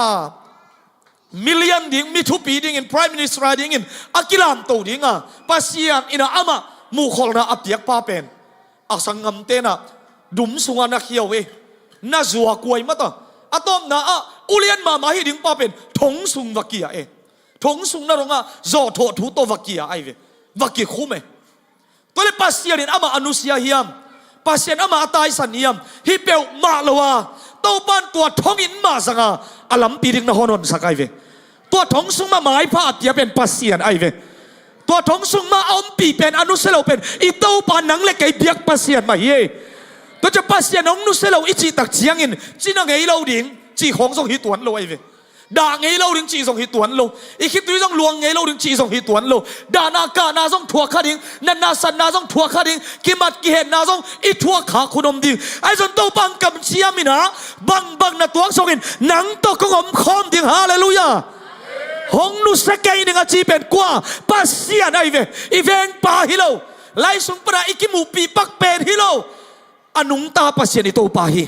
mi lian ding, mi thupi dingin, Prime Minister a dingin a kilamto ding a, Pasian in a amah muhkholhna a piak pa pen a sanggamte na dum sungah na khia uh e. Na zuak uh ahi mata. A tawpna ah ulian mahmah hi ding pa pen thong sung va kia e. Thong sung na dongah zawhthawh thu tawh va kia ahi ve. Va kikhum e. Tua le Pasian in amah a nusia hiam? Pasian amah a taisan hiam? Hi peuhmah lo a, Topa in tua thong in mah zanga a lampi ding na hon honsak ahi ve. Tua thong sung mah maipha a pia pen Pasian ahi ve. Tua thong sung mah a ompih pen, a nusia lo pen i Topa nang le kei biak Pasian mah hi e. Tua ciang Pasian hong nusia lo i cih tak ciangin cina ngei lo ding cih khawng zong hi tuan lo ahi ve. Dah ngei lo ding cih zong hi tuan lo. I khitui zong luang ngei lo ding cih zong hi tuan lo. Dahna kahna zong thuak kha ding. Natna satna zong thuak kha ding. Kimat kihetna zong i thuak kha khun om ding. Ahi zong Topa in kamciam in a bangbang na tuak zongin nang tawh kong om khawm ding. Halleluiah. Hong nusia kei ning a ci pen kua? Pasian ahi ve. I vengpa hi lo. Lai sung pana i kimuhpih pak pen hi lo. A nungta Pasian i Topa hi.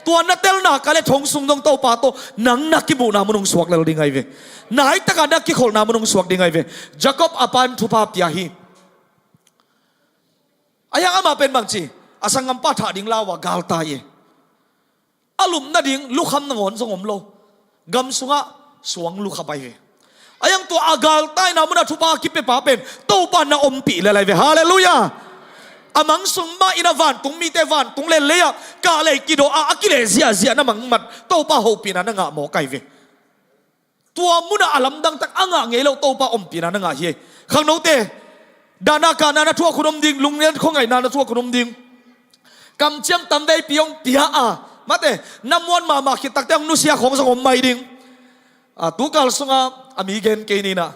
Tua na tel nak leh thong sung dong Topa tawh nang na kimuhna mun hong suak lel ding ahi ve. Nai takah na kikholhna mun hong suak ding ahi ve. Jacob a pa in thupha pia hi. Ahi hang amah pen bangci, a sanggampa thah ding lau a galtai e. A lupna ding lukham nangawn zong om lo. Gam sungah suang lukhap ahi ve. Ahi hang tua a galtaina munah thupha kipia pa pen Topa na ompih lel ahi ve. Halleluiah. A mang sung mah in a vantung mite vantung lel lei ah kahlei kidaw a, a kileh ziahziah na mangmat Topa hopihna na ngah mawk ahi ve. Tua munah a lamdang tak a ngah ngei lo Topa ompihna na ngah hi. Khangnote, dahna kahna na thuak hun om ding, lungnel khuangaihna na thuak hun om ding. Kamciam tamveipi hong pia a, mate, na muan mahmah khit takte hong nusia khawng zong om mai ding. A, tukal sungah a mi gen kei ni na,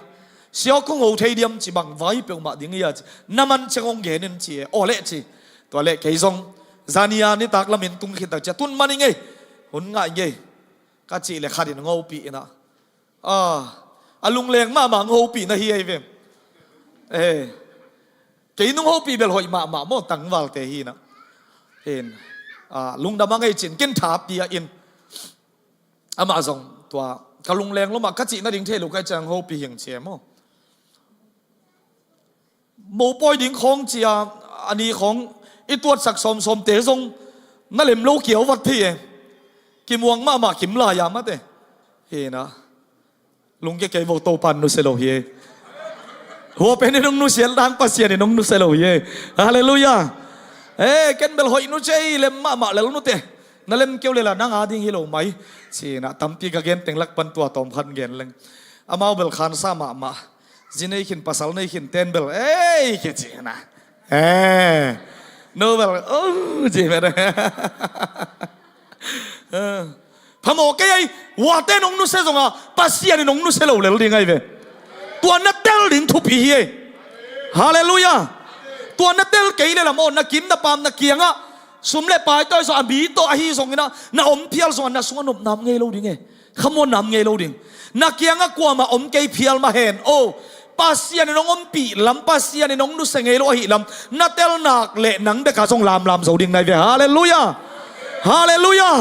siaw kong ho thei diam ci bang vai peuhmah ding hi a ci. Na man ciang hong gen in ci e, aw leh ci. Tua leh kei zong zani a nitak lamin tung khit tak cia tun man i ngei, hun ngah i ngei ka cih leh khat in hong hopih in a, a, a lungleng mahmah hong hopih na hi ahi ve. Eh, kei nong hopih bel hoih mahmah maw, tangvalte hi na. Hin, a, lungdam a ngei cin kin tha pia in. Amah zong tua ka lungleng lo mah ka cih nading thei lo ka hih ciang hopih hing ci e maw. Mopawi ding khawng cia a ni khawng i tuatsak sawmsawmte zong na lem lo kiau vat thei e. Kimuang mahmah kim lai a mate. Hi na. Lungkia kei vo, Topa in nusia lo hi e. Hua pen in hong nusia dang Pasian in hong nusia lo hi e. Halleluiah. Eh, ken bel hoih nu cei lem mahmah lel nute. Na lem keu lela nang a ding hi lo mai. Ci na tampi ka gen teng lak pan tua tawm khat gen leng. Amau bel khansa mahmah. Zi nei khin, pasal nei khin ten bel ei kici na. Eh. No bel oh ci bel. Eh. Phamawh kei ai, huate nong nusia zonga Pasian in nong nusia lo lel ding ai ve. Tua na tel ding thupi hi ei. Halleluiah. Tua na tel kei le lam aw, na kim na pam na kiangah sum le pai tawi zaw a mi tawh ahi zongin ah, na om phial zongah na sungah nopna om ngei lo ding e. Khamuanna om ngei lo ding. Na kiangah kuamah om kei phial mah hen aw, Pasian in hong ompih lam, Pasian in hong nusia ngei lo ahih lam na tel nak leh nang bekah zong lamlam zo ding nai ve. Halleluiah. Halleluiah.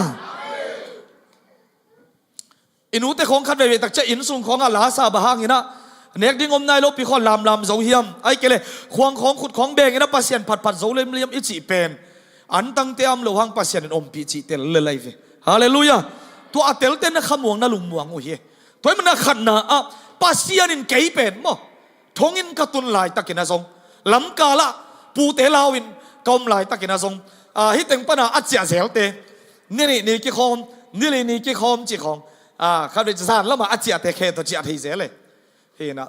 I nute khawng khat veivei takcia inn sung khawngah lasa bang hangin ah nek ding om nai lo pi khawng lamlam zo hiam? Ai kei le khuang khawng khut khawng bengin ah Pasian phatphat zo lemliam i cih pen antangte a om lo hang Pasian in ompih cih tel lel ai ve. Halleluiah. Tua a telte na khamuang na lungmuang uh hi. Tua ahih manin a khatna ah Pasian in kei pen maw, thongin ka tun laitakin ah zong Lamkalah pute lau in ka om laitakin ah zong, ah, hih teng pana a ciah zelte, ni nih ni kikhawm, ni li ni kikhawm cih khawng, ah, khatvei zan lamah a ciahte khe tawh ciah thei zel e. Hi nah.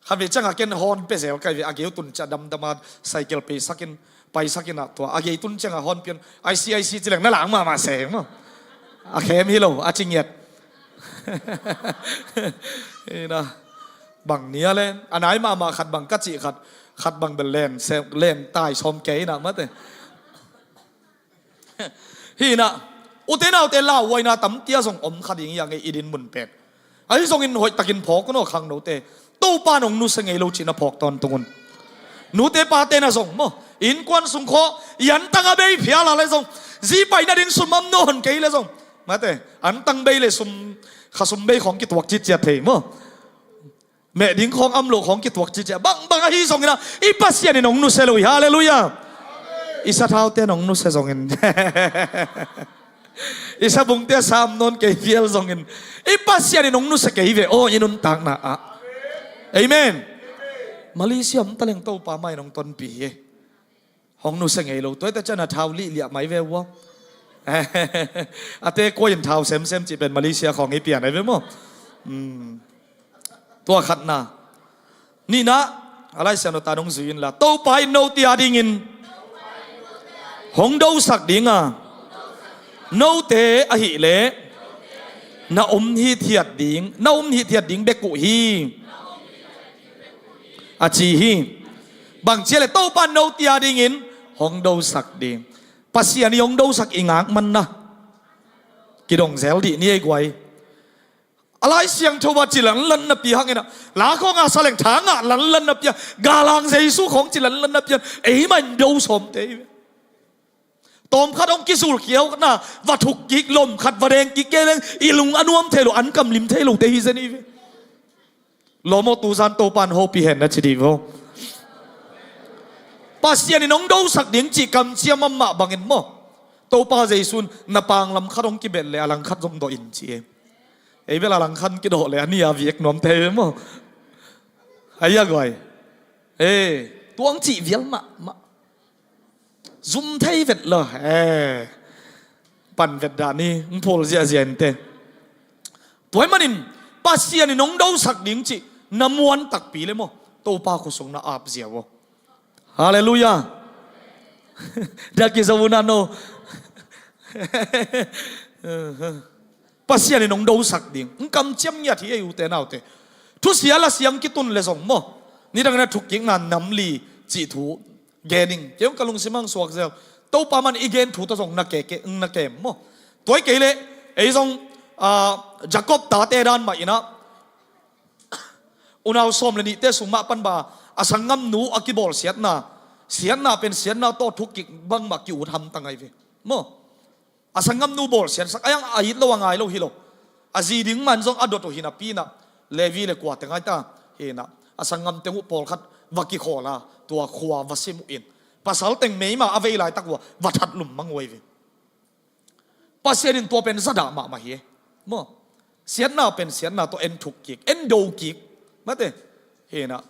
Khatvei ciangah ken hawn pia zel kai ve, a gei uh tun ciah damdam a cycle paisakin, paisakin ah tua a gei tun ciangah hawn pian, "I see, I see," ci leng na lang mahmah se maw. A khem hi lo, a ci ngiat. Hi nah. Bang nia le, a nai mahmah khat bang ka cih khat, khat bang bel len, se, len tai sawm kei nah mate. Hi nah, ute naute lauhuaina tampi a zong om kha ding hi a ngei i din mun pen. Ahi zongin hoihtakin phawk un aw khangnote. Topa in hong nusia ngei lo cih na phawk tawntung un. Nute pate na zong maw, innkuan sung khawh i antang a bei phial a le zong, zi pai nading sum om nawn kei le zong, mate, antang bei le sum, kha sum bei khawng kituak citciat thei maw. Meh ding khawng om lo khawng kituak citciat. Bangbang ahi zongin ah, i Pasian in hong nusia lo hi. Halleluiah. I sathaute in hong nusia zongin, i sabungte a sa om nawn kei phial zongin, i Pasian in hong nusia kei ve aw, i nuntakna ah. Amen. Malaysia om taleng Topa mah in hong tonpih hi. Hong nusia ngei lo, tua hi ta cian a thau lihliah mai ve ua. A te kuai in thau semsem cih pen Malaysia khawng i pian ai ve maw. Hmm. Tua khatna. Nihna, a Lai Siangtho ta nong zui inla, Topa in note a dingin hong dosak ding a, note ahih leh na om hithiat ding, na om hithiat ding bek uh hi, a ci hi. Bang ci a le Topa in note a dingin hong dosak ding. Pasian i hong dosak i ngak manna kidong zel dih ni ei guai. A Lai Siangtho a ci lanlan napi hangin ah, la khawng a sa leng tha ngah lanlan napi a, galang Jesu khawng ci lanlan napi a, eimah in do sawmte hi ve. Tawmkhat hong kizul khiau na, va thuk kik lom khat va deng kik kei leng, i lung a nuam thei lo, an kam lim thei lote hi zen hi ve. Lawm aw, tuzan Topa in hopih hen na ci dih vo. Pasian in hong dosak ding cih kamciam a mah bangin maw, Topa Jesu in na panglam khat hong kibet le a langkhat zong dawh in ci e. Ei bel a langkhat kidawh le a ni a viek nuam thei ve maw. Ai a guai. Eh, tuang cih vial mahmah. Zum thei vet lo. Eh. Pan vet dah ni, ng phul ziahziah in te. Tua ahih manin Pasian in hong dosak ding cih na muan takpi le maw, Topa khuasung na ap ziau aw. Halleluiah. Dah kizo uh na no. Pasian in hong dosak ding. Ng kamciam ngiat hi ei ute naute. Thusia la siang kitun le zong maw, nidang na thukkikna nam li cih thu gen ing. Kei hong ka lungsim hang suak zel. Topa man i gen thu tawh zong na ke, ke, na kem maw. Tua hi kei leh ei zong, ah, Jacob tate dan mah in ah, unau sawm le nihte sung mah pan ba a sanggamnu a kibawlsiatna, siatna pen siatna tawh thukkik bangmah ki-ut hamtang ahi ve maw. A sanggamnu bawlsiatsak a, a it lo a ngai lo hi lo. A zi ding man zong a dot uh hi napi in ah, Levi le kuate ngai ta hi in ah, a sanggamte uh pawlkhat va kikhawl a, tua khua va sim uh in, pasal teng meima a vei laitak uh ah va that lum mang uh ahi ve. Pasian in tua pen zadah mahmah hi e maw. Siatna pen siatna tawh en thuk kik, en do kik. Mate. Hi in ah.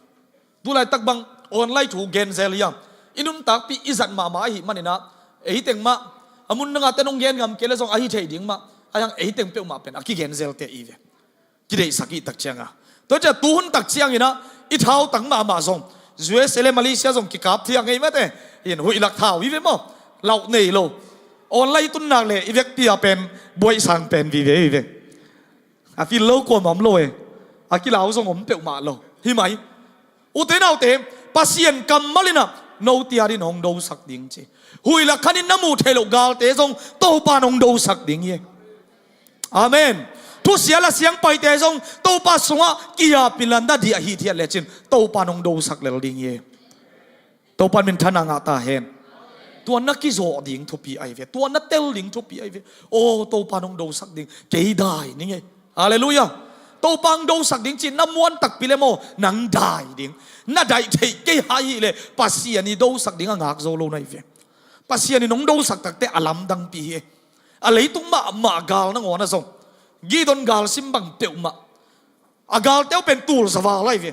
Tu laitak bang online thu gen zel hiam? I nuntakpih i zat mahmah ahih manin ah, ei teng mah a mun dangah te nong gen ngam kei le zong ahi thei ding mah, a hiang ei teng peuhmah pen a kigen zelte i ve. Kideihsak i tak ciangah. Tua ciah tuhun tak ciangin ah i thautang mahmah zong, U S A le Malaysia zong kikap thiang ei mate. Hi in huih lak thau i ve maw. Lauh nei lo. Online tun nak le i vekpi a pen buaih sang pen vive i ve. A feel lo kuamah om lo e. A kilau zong om peuhmah lo. Hi mai. Ute naute, Pasian kammal in ah note a din hong dosak ding ci. Huih lak khanin na muh theih loh galte zong Topa in hong dosak ding hi e. Amen. Thusia la siang paite zong Topa sungah ki-ap in la na diah hithiat lecin Topa in hong dosak lel ding hi e. Topa in minthanna ngah ta hen. Tua na kizawh ding thupi ahi ve. Tua na tel ding thupi ahi ve. Aw, Topa in hong dosak ding. Kei dai ning e. Halleluiah. Topa in hong dosak ding cih na muan takpi le maw, nang dai ding. Na daih theih kei hai hi leh Pasian i dosak ding a ngak zo lo na hi ve. Pasian in hong dosak takte a lamdangpi hi e. A leitung mahmah gal nangawn ah zong, Gideon galsim bang peuhmah, a galte uh pen tulzaval ahi ve.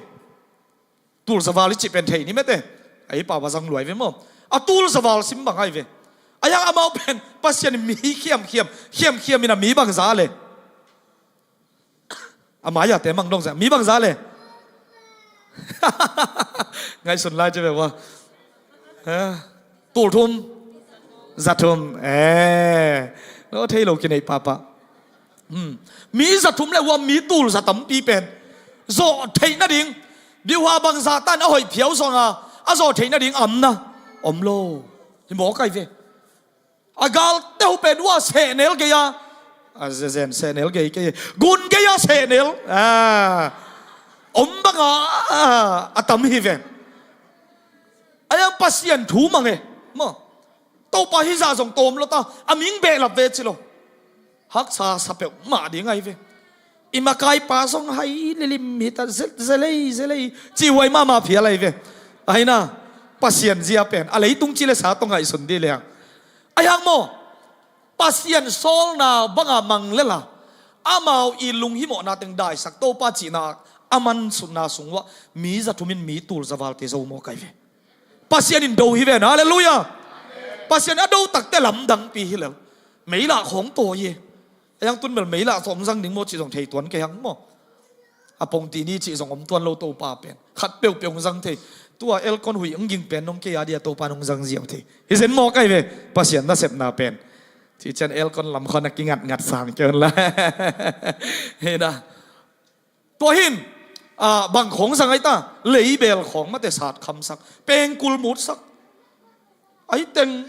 Tulzaval i cih pen thei ni mete. Ei pau a zang luai ve maw. A tul zaval sim bang ai ve. A yang amau pen Pasian in mi khiamkhiam khiamkhiam in a mi bangza le. A mai-a te mang dong zia mi bangza le. Ngaihsun lai ci ve ua. Tul thum, za thum. Eh, no thei lo kinei papa. Hmm. Mi za thum le ua mi tul za tampi pen zawh theih nading, biuha bangza tan a hoih phiau zonga a zawh theih nading amna om lo. Hi mawk ai ve. A galte uh pen ua sehnel gei-a, a zezen sehnel gei kei, gun gei-a sehnel a om banga a tam hi ven. A yang Pasian thu mang e maw. Topa hizah zong tawm lo ta, a ming behlap ve ci lo. Haksa sa peuhmah ding ai ve. I makaipa zong hai lilim hita zelei zelei cih huai mahmah phial ai ve. Aina Pasian zia pen a leitung ci le sa tawh ngaihsun dih leng. A yang maw, Pasian sawlna banga mang lela amau i lunghimawhna teng daisak Topa cihna a mansutna sung uah mi za thumin mi tul za valte zo mawk ai ve. Pasian in do hi ven. Halleluiah. Pasian a do takte lamdangpi hi lel. Meilah khawng tawi e. A yang tun bel meilah tawh hong zang ding maw cih zong thei tuan kei hang maw. A pongti ni cih zong om tuan lo Topa pen khat peuhpeuh hong zang thei. Tua elkon huih hong ging pen nong kei a dia Topa nong zang ziau thei. Hi zen mawk ai ve. Pasian nasepna pen. Cih cian elkon lam khawn a kingatngat sang kei un la. Hina. Tua hin bang khawng zang ai ta, leibel khawng mate sat khamsak, pengkul mutsak. Ahi teng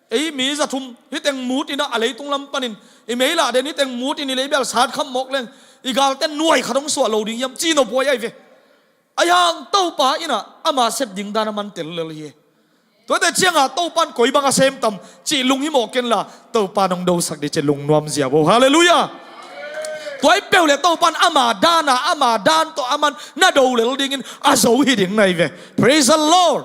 ei mi za thum hi teng mut ina a leitung lam panin i meilah den hi teng mut in i leibel sat kham mawk leng i galte nuai khat hong suah lo ding hiam ci no buai ai ve. A yang Topa ina ama sep ding dan a man tel lel hi. Tuate cianga Topan koi bang a sem tam cih lunghimawh kenla Topa nong dosak dih cih lungnuam ziau o. Halleluiah. Tuai peuh le Topan ama dana ama dan tawh aman na do lel dingin a zo hi ding nai ve. Praise the Lord.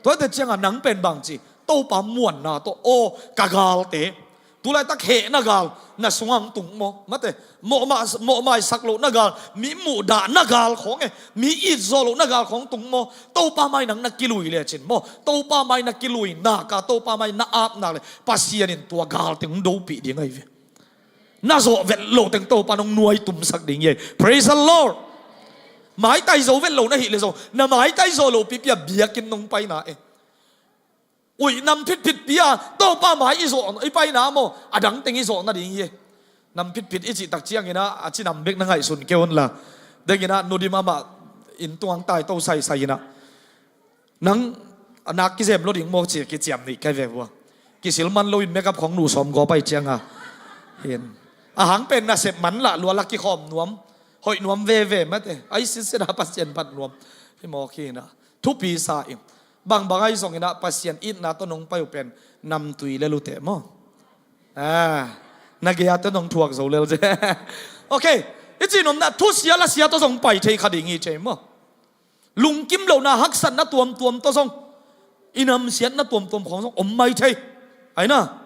Tuate cianga nang pen bang ci Topa muanna tawh aw ka galte. Tulaitak hehna gal na sungah hong tung maw? Mate, mawhmaisak lohna gal, mi muhdahna gal khawng e, mi itzawh lohna gal khawng tung maw? Topa mai nang na kilui lecin maw? Topa mai na kilui naka Topa mai na apna le Pasian in tua gal teng hong dopih ding ahi ve. Na zawh vet loh teng Topa nong nuai tumsak ding hi. Praise the Lord. Maitai zo vet lo na hih le zong na maitai zawh loh pipi a biakinn nong paina e. Uih nam phitphit pi a Topa mai i zawh i paina maw a dangteng i zawh nading hi. Nam phitphit i cihtak ciangina a ci nam bek na ngaihsun kei unla. Dengina nudim amah inn tungang taito saisai ina nang a nak kizem lo ding maw ci kiciam nih kai ve vua. Kisil man loin makeup khong nuh sawm gawp ai cianga hin a hang pen nasep man lah lua la kikhawm nuam. Hoih nuam veve mate ai sinsena Pasian phat nuam. Hi mawk hi ina thupi sa in. Bangbang ahi zongin ah Pasian itna tawh nong pai uh pen namtui lel uh teh maw? Ah, na gei-a tawh nong thuak zo lel ze. Ok, i cih nopna thusia lasia tawh zong pai thei kha ding hi cei maw? Lungkim lohna haksatna tuamtuam tawh zong i namsiatna tuamtuam khawng zong om mai thei. Aina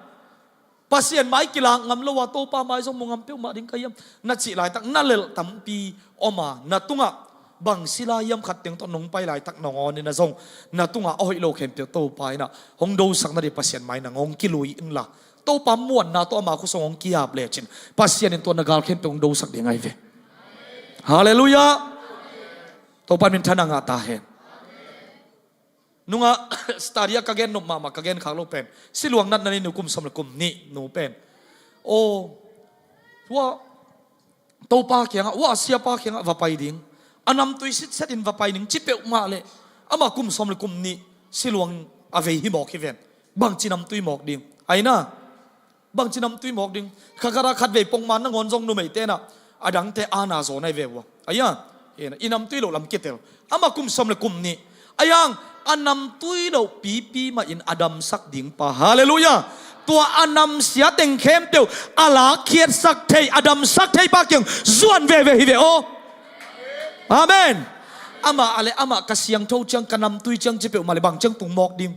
Pasian mai kilak ngam lo a Topa mai zong mu ngam peuhmah ding ka hiam na cih laitak na lelh tampi om a na tungah bang sila hiam khat teng tawh nong pai laitak nangawn ina zong na tungah a hoih lo khempeuh Topa ina hong dosak nadih Pasian mai nang hong kilui inla Topa muanna tawh ama khusong hong kiap lecin Pasian in tua na gal khempeuh hong dosak ding ahi ve. Halleluiah. Topa min thana ngah ta hen. Nunga study a ka gen nop mahmah ka gen khak lo pen siluang natna ni nu kum sawm le kum nih nu pen aw hua Topa kiangah hua a siapa kiangah va pai ding a namtui sitset in va pai ding ci peuhmah le amah kum sawm le kum nih siluang a vei hi mawk hi ven. Bangci namtui mawk ding aina bangci namtui mawk ding. Kha khat a khat vei pongman nangawn zong numei tenah a dangte ana zaw nai ve ua aia i namtui loh lam kitel. Amah kum sawm le kum nih a yang a namtui loh pipi mah in a damsak ding pa halleluiah. Tua a namsia teng khempeuh a lakkhiatsak thei a damsak thei pa kiang zuan veve hi ve aw. Amen. Amah a le amah ka siangtho ciang ka namtui ciang ci peuhmah le bang ciang tung mawk ding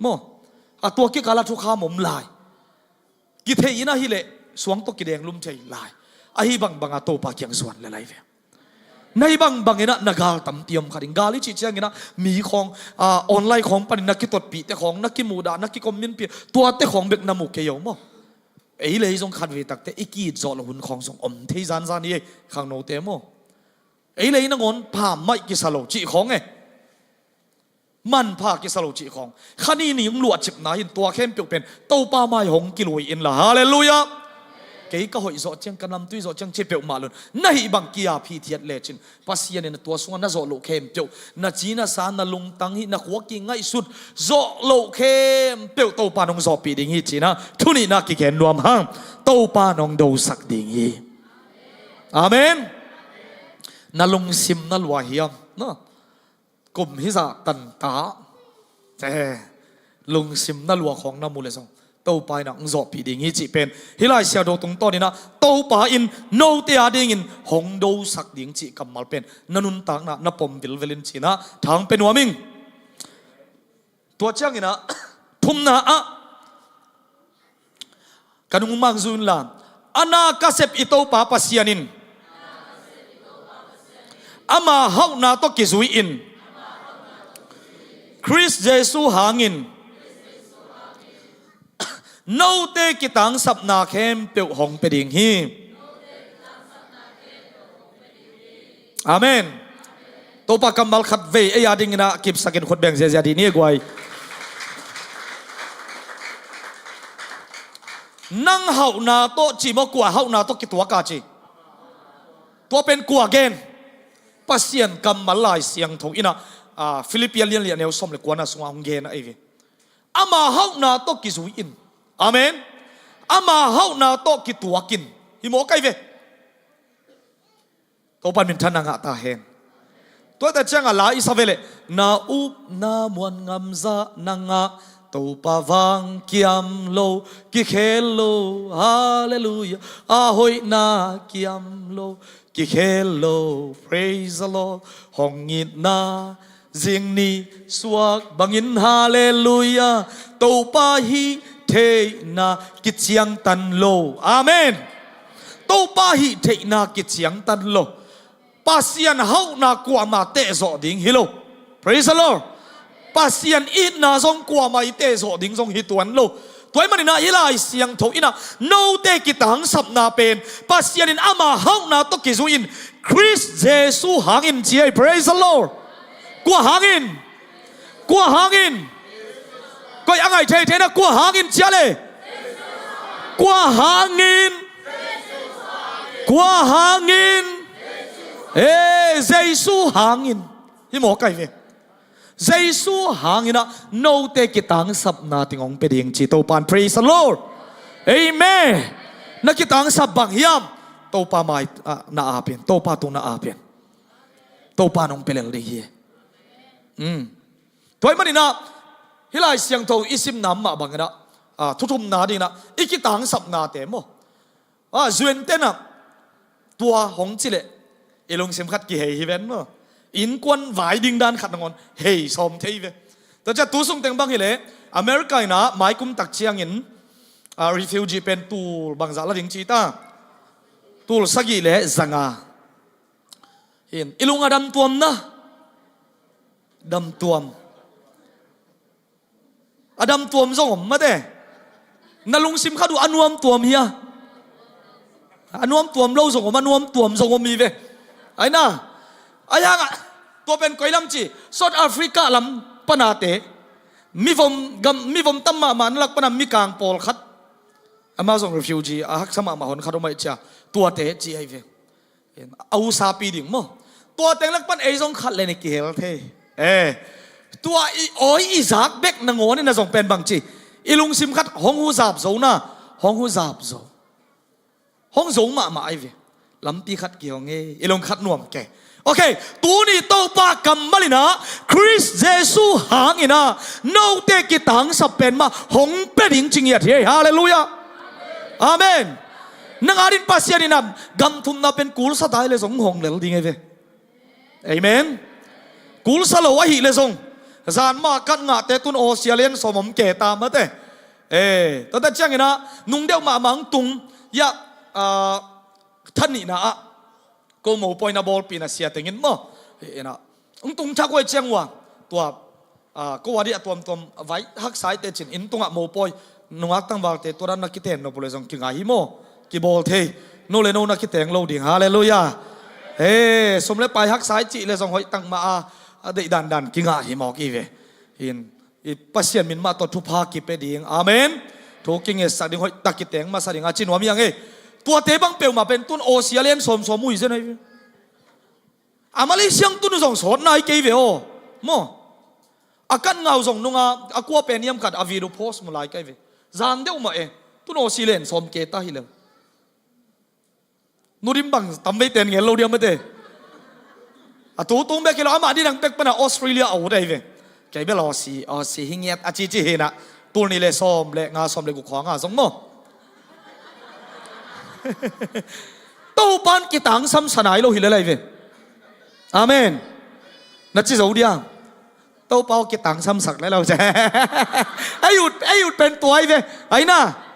maw? A tua kikala thukham om lai. Kithei in ahileh suang tawh kidenglum thei lai. Ahi bangbanga Topa kiang zuan le lai ve. Na hih bangbang inah na gal tampi om kha ding. Gal i cih cianginah mi khawng, ah, online khawng panin na kitotpihte khawng, na kimuhdah, na kikomminpih, tuate khawng bek na mu kei uh maw? Ei le ei zong khatvei takte i ki-it zawh loh hun khawng zong om thei zanzan hi ei, khangnote maw? Ei le ei nangawn pha maih kisa lo cih khawng e. Manpha kisa lo cih khawng. Kha ni ni hong luahcipna hi in tua khempeuh pen Topa mai hong kilui inla. Halleluiah. Kei ka hoih zawh ciang, ka namtui zawh ciang ci peuhmah lo in, na hih bang ki-ap hithiat lecin Pasian in a tua sungah na zawh loh khempeuh, na ci na sa, na lungtang hi, na khua kingaihsut zawh loh khempeuh Topa in hong zawhpih ding hi cinah thu nihna kigen nuam hang. Topa in hong dosak ding hi. Amen. Na lungsim na lua hiam? No. Kum hizah tanta te lungsim na lua khawng na mu le zong Topa inah hong zawhpih ding hi cih pen hih Lai Siangtho tungtawn inah Topa in note a dingin hong dosak ding cih kammal pen na nuntakna na pom vilvel in cinah thang pe nuam ing. Tua cianginah thumna ah ka nungmang zui inla, a na ka sep i Topa Pasian in ama hauhna tawh kizui in Khrist Jesu hangin note kitangsapna khempeuh hong pia ding hi. Amen. Topa kammal khatvei ei a dinginah kipsakin khut beng ziazia dih ni guai. Nang hauhna tawh ci maw, kua hauhna tawh kituak a ci? Tua pen kua gen? Pasian kammal Lai Siangtho inah, ah, Filippi a lian li a neu sawm le kuana sungah hong gen a ei ve. Ama hauhna tawh kizui in. Amen. Ama hauhna tawh kituak in. Hi mawk a ei ve. Topa in minthanna ngah ta hen. Tuate ciangah la i sa ve leh, na upna muan ngamzah nangah Topa vang kiam lo, kikhel lo. Halleluiah. A hoihna kiam lo, kikhel lo. Praise the Lord. Hong itna zing ni suak bangin, halleluiah. Topa hih theihna kiciangtan lo. Amen. Topa hih theihna kiciangtan lo. Pasian hauhna kuamah tehzawh ding hi lo. Praise the Lord. Pasian itna zong kuamah i tehzawh ding zong hi tuan lo. Tua ahih maninah hih Lai Siangtho inah note kitangsapna pen Pasian in ama hauhna tawh kizui in Khrist Jesu hangin ci ei. Praise the Lord. Kua hangin? Kua hangin? Koi a ngai theithei na, kua hangin cia le? Kua hangin? Kua hangin? Eh, Jesu hangin. Hi mawk a ei ve. Jesu hanginah note kitangsapna ting hong pia ding ci Topa in. Praise the Lord. Amen. Na kitangsap bang hiam? Topa mai, ah, na apin, Topa tung na apin. Topa in hong pia lel ding hi. Mm. Tua ahih maninah hih Lai Siangtho i simna mah banginah, ah, thuthumna dinginah i kitangsapnate maw? Ah, zuente nah tua hong ci leh i lungsim khat kihei hi ven maw? Innkuan vai ding dan khat nangawn hei sawm thei ve. Tua ciah tu sung teng bang hileh America inah maikum tak ciangin, ah, refugee pen tul bangzah la ding ci ta? Tul sagih le zanga. Hin, i lung a damtuam na. Damtuam. A damtuam zong om mate. Na lungsim khat uh a nuamtuam hia? A nuamtuam lo zong om, a nuamtuam zong om hi ve. Ai na. Ai hangah tua pen koi lam ci, South Africa lam panate, mivom gam, mivom tam mahmah na lak pana mikang pawlkhat, amau zong refugee a haksa mahmah hon khat om aih cia, tuate ci ahi ve. A usapi ding maw? Tua teng lak pan ei zong khat le ni kihel thei. Eh, tua i awi i zak bek nangawn in a zong pen bang ci, i lungsim khat hong huzap zo na, hong huzap zo. Hong zo mahmah ahi ve. Lampi khat kihong e, i lung khat nuam ke. Ok, tuni Topa kammal inah Khrist Jesu hang inah note kitangsap pen mah hong pia ding ci ngiat hi. Halleluiah. Amen. Nang adin Pasian inah gam thumna pen kulsa tai le zong hong lel ding ahi ve. Amen. Kulsa lo ahih le zong zan mah kat ngahte tun aw sia lian sawm om ke ta mate. Eh, tua ta ciang inah nung deuh mahmah hong tung, ya, ah, tha nihna ah Ko mopawi na bawlpihna sia tengin maw, ina, hong tung thak uh ahih ciang ua, tua, a, ko a dih a tuamtuam vai haksa i teh cin, inn tungah mopawi, nungak tangvalte tua dan na kiteng nop uh leh zong kingah hi maw? Kibawl thei. No le no na kiteng lo ding. Halleluiah. He, sum le pai haksa i cih leh zong hoih tak mah a, a deih dandan kingah hi mawk hi ve. In, i Pasian min mah tawh thupha kipia ding. Amen. Thu kingetsak ding, hoih tak kiteng masa ding a ci nuam hi hang e. Tuate bang peuhmah pen tun Aussie a len sawmsawm uh hi zen ahi ve. A Malaysia tun uh zong sawt nai kei ve aw. Maw? A kan ngau zong nunga a kua pen hiam khat a video post mu lai kei ve. Zang deuh mah e. Tun Aussie len sawm ke ta hi lel. Nu dim bang tam vei ten ngel lo diam mate. A tu tung bek hi lo, amah dih dang pek pana Australia a ut ahi ve. Kei bel Aussie, Aussie hi ngiat a cici hi na. Tul nih le sawm le nga, sawm le guk khawng a zong maw? Topan kitangsam sa nai lo hi le lai ve. Amen. Na ci zo dia. Topa aw kitangsam sak le lo. Ei ut, ei ut pen tua ahi ve. Ai na.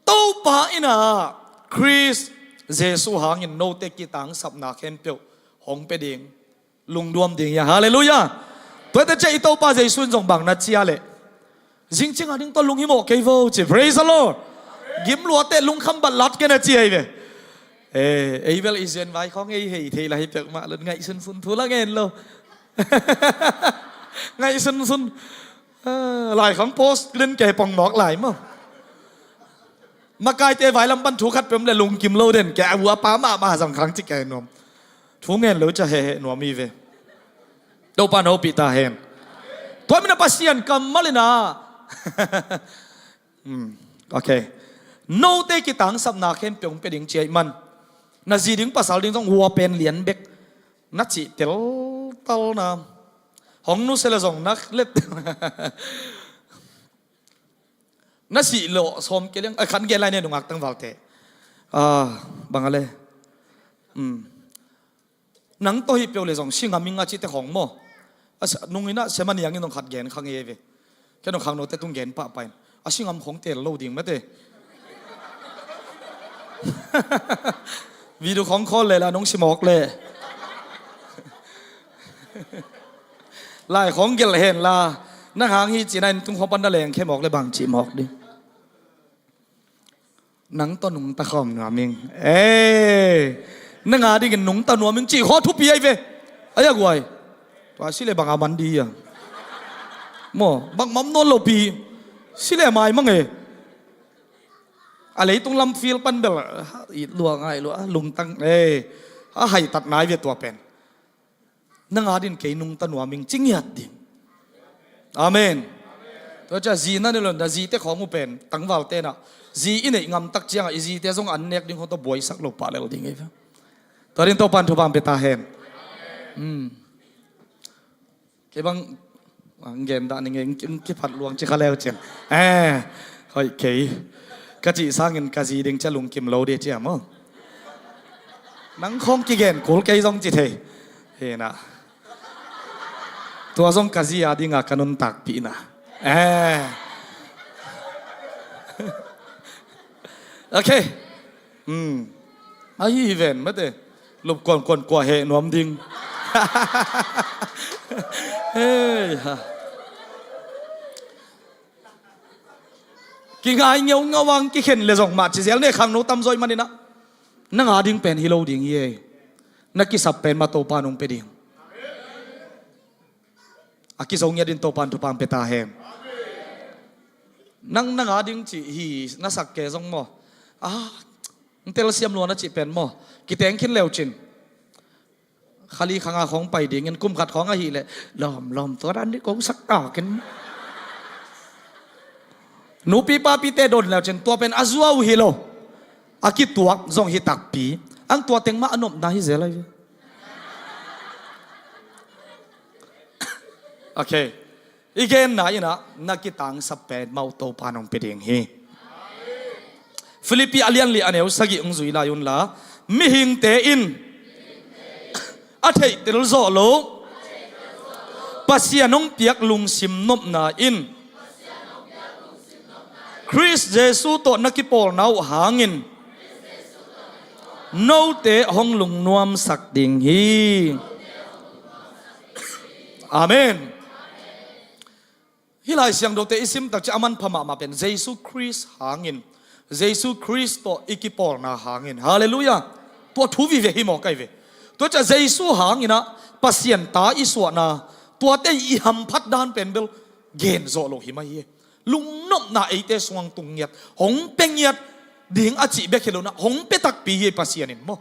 Topa in a Khrist Jesuh hangin note kitangsapna khempeuh hong pia ding, lungduam ding hi a. Halleluiah. Tuate ciah i Topa Jesuh in zong bang na ci a leh, zing cing a ding tawh lunghimawh kei vo ci. Praise the Lord. Gim lua teh lungkham bat lat kei na ci ahi ve. Eh, ei bel i zen vai khawng ei hei thei la hi peuhmah lo, ngaihsunsun thu la ngen lo. Ngaihsunsun. Ah, lai khawng post len kei pong mawk lai maw? Makaite vailam pan thu khat peuh om le lungkim lo den kei a, a pa mahmah zang khang ci kei nuam. Thu ngen lo ca heheh nuam hi ve. Topa hopih ta hen. Tua min a Pasian kammal in a. Hmm, ok. Note kitangsapna khempeuh hong pia ding ci ahih man, na zi ding pasal ding zong hua pen lian bek na cih teltal na. Hong nusia le zong nak let. Na sih lawh sawm ke liang, a, khan gen lai ne nungak tangvalte. Ah, bang a le. Hmm. Nang tawh hi peuh le zong si ngam ing a cihte khawng maw? A sa-, nung in a sia mani ang in nong khat gen kha ngei ve. Ken nong khang note tung gen pahpah in a si ngam khawng tel lo ding mate. Video khawng call le la nong si mawk le. Lai khawng gelh hen la. Nang hang hi cina in tung khawng pan na leng khe mawk le bang cih mawk ding. Nang tawh nungta khawm nuam ing. Eh, nang a dingin nungta nuam ing cih khaw thupi ahi ve. Ai a guai. Tua si le bang a man di a. Maw, bang mam nawn lo pi. Si le mai mang e. A leitung lam field pan bel. It lua ngai lua, lungtang. Eh, a haitat nai ve tua pen. Nang a din kei nungta nuam ing ci ngiat ding. Amen. Tua cia zi na nei lo na zite khawng uh pen tangvalte na zi i neih ngam tak ciangah i zite zong an nek ding khawng tawh buaisak lo pah lel ding hi. Tua din Topan thupha pia ta hen. Hmm. Kei bang, ah, gen dah ni ngei, ki, kiphat luang ci kha leu cin. Eh, hoih kei. Ka cih sangin ka zi ding cia lungkim lo dih cia maw? Nang khawng kigen kul kei zong ci thei. Hi na. Tua zong ka zi a dinga ka nuntakpihna. Eh. Ok. Hmm. Ahi hi ven mate. Lup kuan kuan kua heh nuam ding. Hei ha. Kingai ngeu ngau ang kikhen le zong mah ci zel ne khang no tam zaw i manin ah. Nang a ding pen hi lo ding hi e. Na kisap pen mah Topa nong pia ding. A kizo ngiat in Topan thupha pia ta hen. Nang nang a ding cih hi na sak ke zong maw? Ah, ng telsiam lua na cih pen maw? Kiteng khin leu cin. Khali khanga khong pai dingin kum khat khong ahih leh lawm lawm tua dan dih kong sak takin. Nupi papite don leu cin tua pen a zuau hi lo. A kituak zong hi takpi. Ang tua teng mah a nopna hi zel ahi. Ok. I genna in ah na kitangsap pen mah uh Topa nong pia ding hi. Philippi a lian li a neu sagih hong zui lai un la, mihingte in a theihtel zawh lo Pasian hong piak lungsim nopna in Khrist Jesuh tawh na kipawlna uh hangin Note hong lungnuamsak ding hi. Amen. Hih Lai Siangthote i sim tak ciang a manpha mahmah pen Jesu Khrist hangin, Jesu Khrist tawh i kipawlna hangin. Halleluiah. Tua thu vive hi maw kai ve. Tua ciang Jesu hangin ah Pasian ta i suahna, tuate i hamphat dan pen bel gen zawh lo hi mai hi. Lungnopna eite sungah tung ngiat, hong pia ngiat ding a cih bek hi lo-in ah hong pia takpi hi Pasian in maw.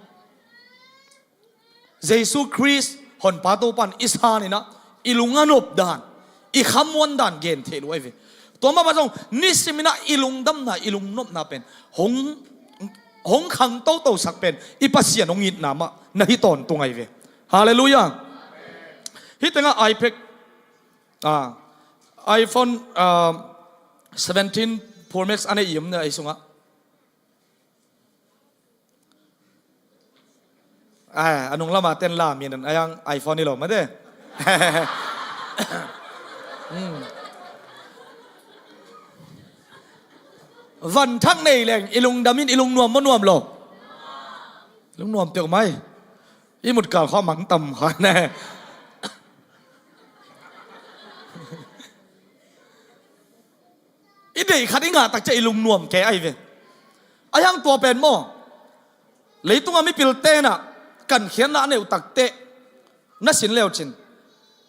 Jesu Khrist Honpa Topa in i san in ah i lung a nop dan, i khamuan dan gen thei lo ahi ve. Tua mah bang zong nisim in ah i lungdamna, i lungnopna pen hong, hong khang totosak pen i Pasian hong itna mah na hi tawntung ahi ve. Halleluiah. Hih tengah iPad, ah, iPhone, ah, seventeen Pro Max a nei i om na ei sungah. Ai, a nung lamah ten la mi nan ayang iPhone hi lo mate. Hmm. Vanthak nei leng i lungdam in, i lungnuam maw nuam lo? Lungnuam peuh mai. I mutkal khua mang tam kha ne. I deih khat i ngah tak ciang i lungnuam kei ahi ve. A hiang tua pen maw, leitungah mipilte in ah kankhiatna a neih uh takteh na sin leu cin,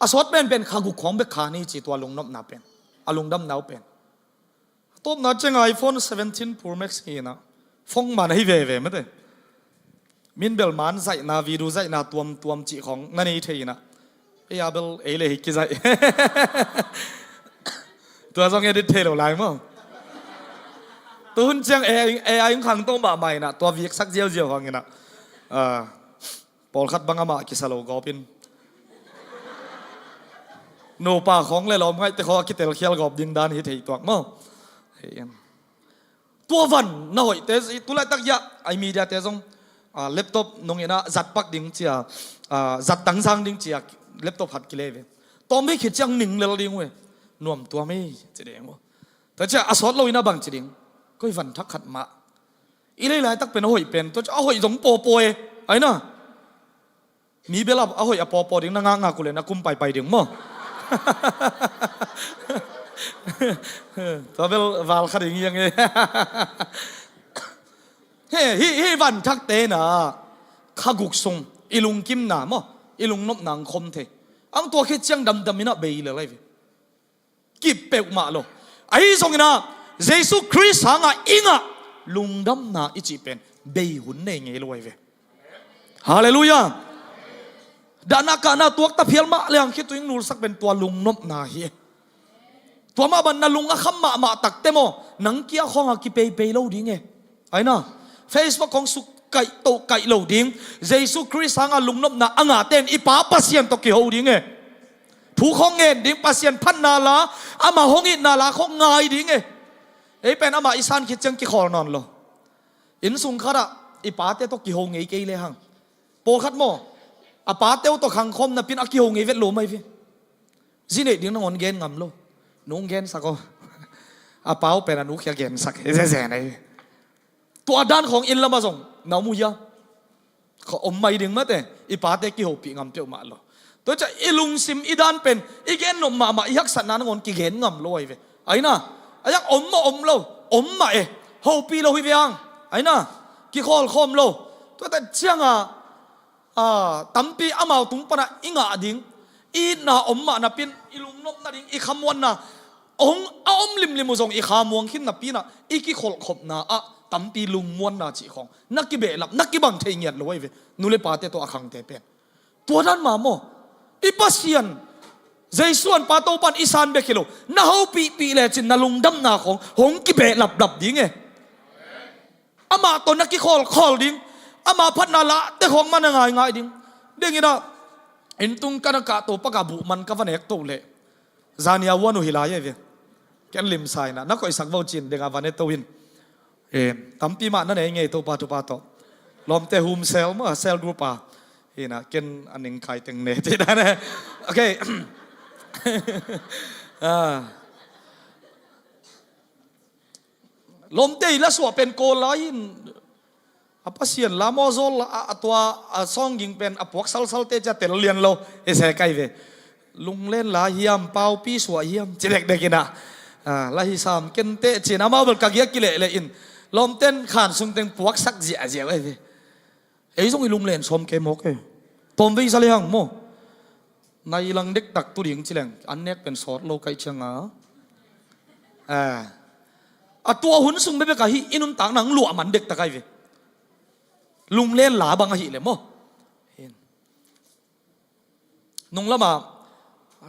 a sawt penpen kha guk khawng bek kha ni ci, tua lungnopna pen, a lungdamna uh pen. A tawpna ciang iPhone seventeen Pro Max hi in ah, phone man ahi veve mate. Min bel man zaihna, video zaihna tuamtuam cih khawng na nei thei in ah, ei a bel ei le hi kizaih. Tua zong edit thei lo lai maw. Tu hun ciang AI, AI hong khangto mahmah in ah, tua viaksak ziauziau hang in ah, ah, pawlkhat bang amah kisa lo gawp in, nupa khawng le lawm ngaihte khawng a kitelkhial gawp ding dan hi thei tuak maw. Hei in. Tua van na hoihte, tu laitak hiah ai mediate zong, ah, laptop nung in ah zat pak ding cia, ah, zat tangzang ding cia laptop khat kile ve. Tawm hi khit ciang ning lel ding uh e. Nuam tuam hi ci ding uh. Tua cia a sawt lo in ah bang ci ding. Koi vanthak khat mah. I lei laitak pen a hoih pen, tua cia a hoih zong pawpaw e. Ai na. Mi bel a hoih a pawpaw ding, na ngakngak uh le na kum paipai ding maw. Tua bel val kha ding hiang e. He, hih, hih vanthakte in ah kha guk sung i lungkimna maw, i lungnopna ang khom thei. Ang tua khit ciang damdam in ah bei lel ahi ve. Kip peuhmah lo. Ahi zongin ah Jesu Khrist hangah i ngah lungdamna i cih pen bei hun nei ngei lo ahi ve. Halleluiah. Dahna kahna tuakta phial mah le ang khitui nulsak pen tua lungnopna hi e. Tua mah bang na lung a kham mahmah takte maw, nang kia khawngah kipeipei lo ding e. Ai na, Facebook khawng suk kaih toh kaih lo ding. Jesu Khrist hangah lungnopna a ngahte in i Pa Pasian tawh kiho ding e. Thu khawng ngen ding, Pasian phatna la, amah hong itna la khawng ngai ding e. Ei pen amah i san khit ciang kikhawl nawn lo. Innsung khatah i pate tawh kiho ngei kei le hang. Pawlkhat maw, a pate uh tawh khangkhawm napi in a kiho ngei vet lo mai ve. Zi neih ding nangawn gen ngam lo. Nung gensak aw. A pa uh pen a nu khia gensak hi zeze na hi. Tua dan khawng inn lamah zong na om uh hia? Kha om mai ding mate, i pate kihopih ngam peuhmah lo. Tua ciah i lungsim i dan pen i gen nop mahmah, i haksatna nangawn kigen ngam lo ahi ve. Ahi na, a yak om mah om lo, om mah e, hopih lo hi ve hang. Ahi na, kikhawlkhawm lo. Tua ta cianga, a, tampi amau tung pana i ngah ding, i itna om mah napi in i lungnopna ding, i khamuanna hong a om limlim uh zong i khamuang khin napi in ah i kikholhkhopna ah tampi lungmuanna cih khawng na kibehlap, na kibang thei ngiat lo ahi ve. Nu le pate tawh a khangte pen tua dan mah maw? I Pasian Jesu an pa Topa in i san bek hi lo, na hopihpih lecin na lungdamna khawng hong kibehlaplap ding e. Amah tawh na kikhawlkhawl ding, ama phatna lahte khawng man a ngaingai ding. Dingin ah, inntung ka na kahto pakah buh man ka va nek toh leh, zania uan uh hi lai e ve. Ken limsa in ah na koihsak vo cin dingah va ne to in. Eh, tampi mah na nei ngei Topa thupha tawh. Lawmte hum cell maw, cell group a. Hi in ah ken a ning khai teng ne ti dan e. Okay. Ah. Lawmte i la suah pen kawl lai in Pasian la maw zawl la a, a tua a sawngging pen a puak salsalte cia tel lian lo. I se kai ve. Lunglen la hiam, paupi suah hiam, ci dekdek inah. Ah, la hi sam kenteh cin amau bel ka giak kileh leh in. Lawmten khan sungteng puaksak ziahziah ai ve. Ei zong i lunglen sawm ke mawk e. Tawmvei za le hang maw. Nai lang dektak tu ding ci leng an nek pen sawt lo kaih cianga. Ah. A tua hun sung bebek ahi i nuntak nang luah man dektak ai ve. Lunglen la bang ahi le maw. Hin. Nung lama,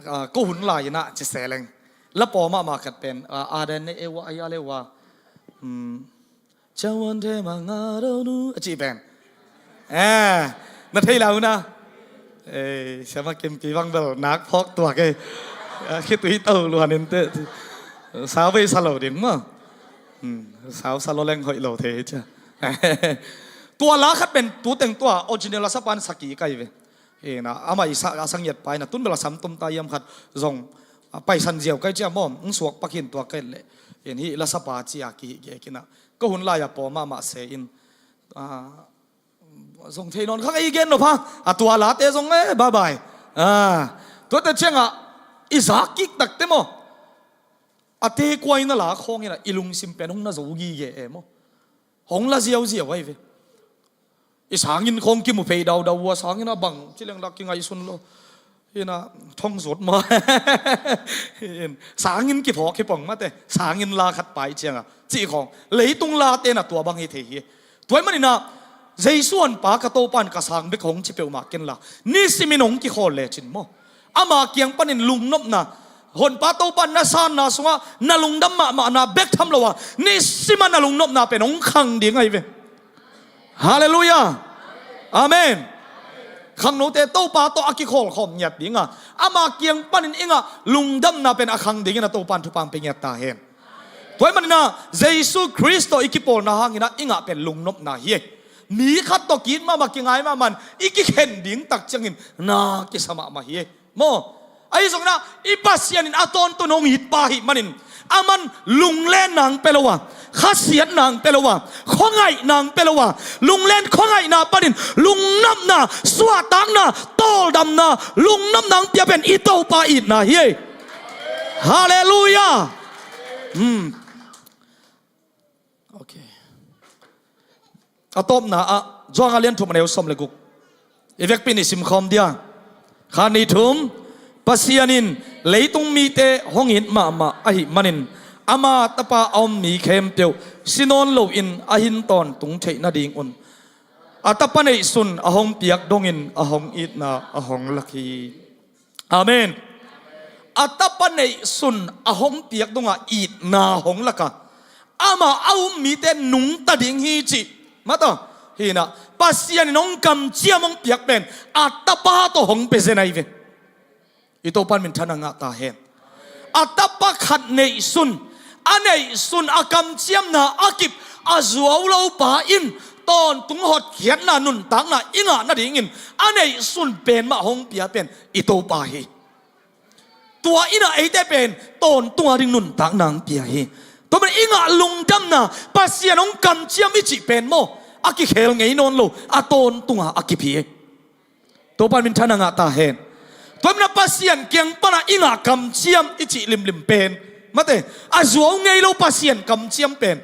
ah, ko hun lai inah ci se leng. La paw mahmah khat pen, ah, a den ne e wa, a ya le wa. Hmm. Cawan te ma nga do nu, a ci pen. Eh, na thei lau na. Eh, siama kimpi bang bel nak phawk tuak e. Ah, khitui tau luan in te. Sau vei sa lo ding maw. Hmm, sau sa lo leng hoih lo thei cia. Tua la khat pen tu teng tua original a sapan saki kai ve. Ina, amah i sa, a sangiat pa ina, tun bel a sam tum ta iam khat zong, a, paisan ziau kai cia maw, ng suak pakin tua kai le. In hi la sapa cia ki hi ge kina. Ko hun lai a paw mahmah se in, a, zong thei nawn khang ei gen lo pha. A tua late zong e, bye bye. A, tuate cianga, i zak kik takte maw. A te kuaina la khawng ina, i lungsim pen hong na zo gige e maw. Hong la ziauziau ai ve. I sangin khawng kimu phei daudau ua sangin a bang ci leng lak kingaihsun lo. Ina thong zot ma. In, sangin kiphawk hi pong mate. Sangin la khat pai cianga. Ci khawng. Leitung late na tua bang hi thei hi. Tuai manina Jesu an pa ka Topan ka sang bek hong ci peuhmah ken la. Nisimin hong kikhol lecin maw. Ama kiang panin lungnopna, Honpa Topa na sanna sungah na lungdam mahmahna bek tham lo a, nisima na lungnopna pen hong khang ding ahi ve. Halleluiah. Amen. Khangnote Topa tawh a kikhawlkhawm ngiat dinga, ama kiang panin inga lungdamna pen a khang dingin a Topan thupang pe ngiat ta hen. Tua hi manina Jesu Khrist tawh i kipawlna hangina i ngah pen lungnopna hi e. Mi khat tawh ki-it mahmah kingai mahmah in i kikhen ding tak ciangin na kisa mahmah hi e. Maw? Ahi zongina i Pasian in a tawntung hong it pa ahih manin aman lunglen nang pia lo a, khasiat nang pia lo a, khuangaih nang pia lo a, lunglen khuangaihna panin lungnopna, suahtakna, tawldamna, lungnopna hong pia pen i Topa itna hi e. Halleluiah. Hmm. Okay. A tawpna ah Johan a lian thum a neu sawm le guk. I vekpi in i simkhawm dia. Khat, nih, thum. Pasian in leitung mite hong it mahmah ahih manin ama tapa a om mi khempeuh si nawn loin a hin tawntung theih nadingun a tapa neihsun a hong piak dongin a hong itna a hong lak hi. Amen. A tapa neihsun a hong piak dongah itna hong laka ama a um mite nungta ding hi cih. Mataw, hina Pasian in hong kamciam hong piak pen a tapa tawh hong pia zen ahi ve. I Topan minthanna ngah ta hen. A tapa khat neihsun, a neihsun a kamciamna a kip a zuau lo pa in tawntung hotkhiatna nuntakna i ngah nadingin a neihsun pen mah hong pia pen i Topa hi. Tua ina eite pen tawntunga ding nuntakna hong pia hi. Tua man i ngah lungdamna Pasian hong kamciam i cih pen maw a kikhel ngei nawn lo a tawntunga a kip hi. Topan minthanna ngah ta hen. Tua hi mana Pasian kiang pana i ngah kamciam i cih limlim pen mate a zuau ngei lo Pasian kamciam pen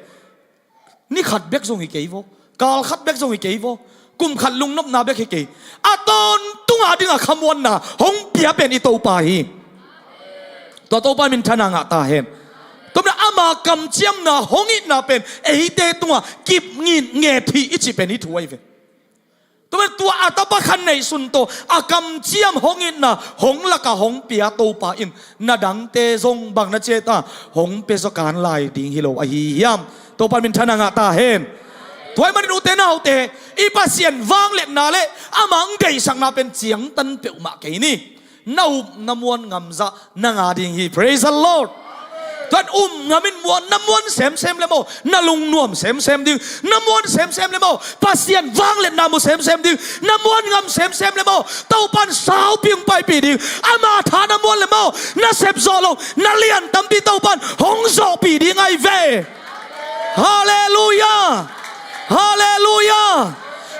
ni khat bek zong hi kei vaw, kal khat bek zong hi kei vaw, kum khat lungnopna bek hi kei. A tawntunga dinga khamuanna hong pia pen i Topa hi. Tua Topa minthanna ngah ta hen. Tua mana ama kamciamna hong itna pen eite tunga kip ngit nget hi i cih pen i thu ahi ve. Tua tua a tapa khat neihsun tawh a kamciam hong itna hong laka hong pia Topa in na dangte zong bang na ciah ta hong pia zaw kan lai ding hi lo ahi hiam? Topa minthanna ngah ta hen. Tua hi manin ute naute i Pasian vangliatna le amah hong deihsakna pen ciangtan peuhmah kei ni. Na up na muan ngamzah na ngah ding hi. Praise the Lord. Tuan um ngamin muan na muan semsem le maw, na lungnuam semsem ding. Na muan semsem le maw, Pasian vangliatna mu semsem ding. Na muan ngam semsem le maw, Topan saupi hong paipih ding. Ama tha na muan le maw, na sep zawh lo na lian tampi Topan hong zawhpih ding ahi ve. Halleluiah. Halleluiah.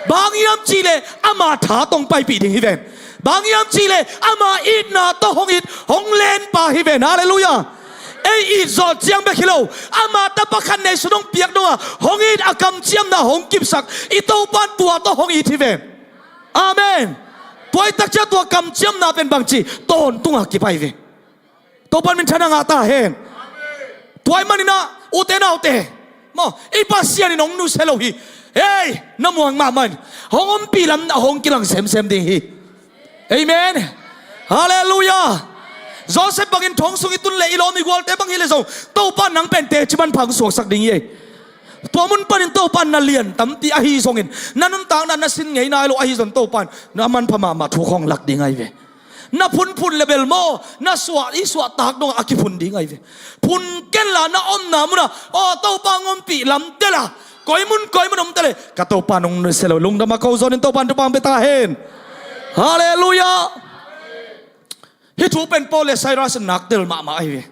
Bang hiam cihleh ama tha tawh hong paipih ding hi ven. Bang hiam cihleh ama itna tawh hong it, hong lenpa hi ven. Halleluiah. Ei it zawh ciang bek hi lo, ama tapa khat neisun hong piak dongah hong it, a kamciamna hong kipsak, i Topa'n tua tawh hong it hi ven. Amen. Tua i takcia tua kamciamna pen bangci, tawntunga kipai ve. Topa'n minthanna ngah ta hen. Tua ahih maninah ute naute, maw, i Pasian in hong nusia lo hi. Hei, na muang mahmah in, hong ompih lam a hong kilang semsem ding hi. Amen. Halleluiah. Joseph bangin thong sung i tun leh i lawm i gualte bang hi leh zong, Topa'n nang pen teci manpha hong suaksak ding hi. Tua mun panin Topa'n na lian tampi ahi zongin, na nuntakna na sin ngei nai lo ahi zong Topa'n na manpha mahmah thu khawng lak ding ahi ve. Na phunphun le bel maw, na suah i suahtak dongah a kiphun ding ahi ve. Phun kenla na omna munah, aw Topa hong ompih lam tela, koi mun koi mun om tele, ka Topa nong nusia lo, lungdam a ko zawnin Topa'n thupha hong pia ta hen. Halleluiah. Hih thu pen Paul le Silas in naktel mahmah ahi ve.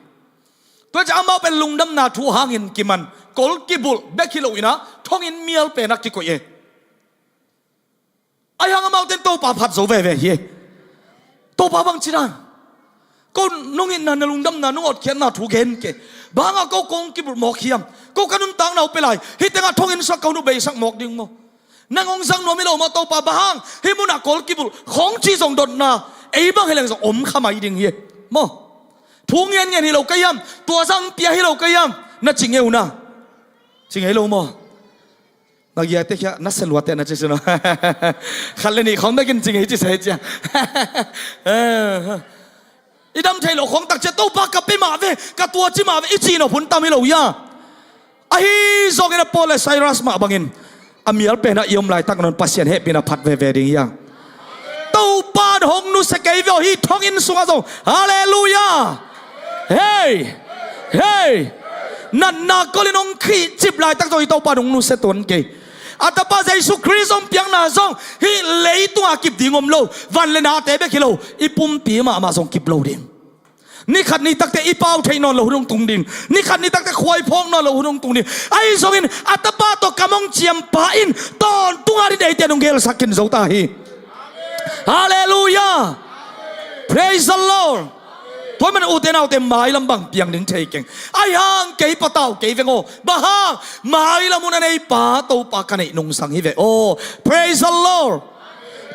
Tua ciang amau pen lungdamna thu hangin kiman, kol kibulh bek hi lo inah thonginn mial penah kikoih e. Ahi hang amaute in Topa phat zo veve hi. Topa bangci dan, ko nong itna, na lungdamna, nong awtkhiatna thu gen kei. Bang hangah ko kong kibulh mawk hiam? Ko ka nuntakna uh pia lai, hih tengah thonginn suak ka hun uh beisak mawk ding maw? Nang hong zang nuam hi lo maw Topa? Bang hang hih munah kol kibulh khong cih zong dotna ei bang hi leng zong om kha mai ding hi maw? Thu ngianngian hi lo ka hiam? Tua zang pia hi lo ka hiam? Na ci ngei uh na. Ci ngei lo maw? Na giate khia, na seluate na ci suna. Khat le nih khawng bekin ci ngei ci sa hi cia. I dam thei lo khawng takcia Topa ka pe mah ve, ka tuaci mah ve i cih nop hun tam hi lo hia? Ahi zongin a Paul le Silas mah bangin a mial penah i om laitak nawn Pasian hehpihna phat veve ding hiang. Topa'n hong nusia kei ve aw, hih thonginn sungah zong. Halleluiah. Hei, hei. Natna kolin hong khihcip laitak zong hih Topa'n hong nusia tuan kei. A tapa Jesu Khrist hong piakna zong hih leitungah kip ding om lo, van le nate bek hi lo, i pumpi mahmah zong kip lo ding. Ni khat ni takte i pau theih nawn lo hun hong tung ding. Ni khat ni takte khuaiphawk nawn lo hun hong tung ding. Ahi zongin a tapa tawh kam hong ciampa in tawntunga din eite hong gelsak khin zo ta hi. Halleluiah. Praise the Lord. Tua man ute naute mailam bang piang ding thei keng. Ahi hang kei patau kei veng aw. Bang hang mailam hun a neipa Topa ka neih nungsang hi ve aw. Praise the Lord.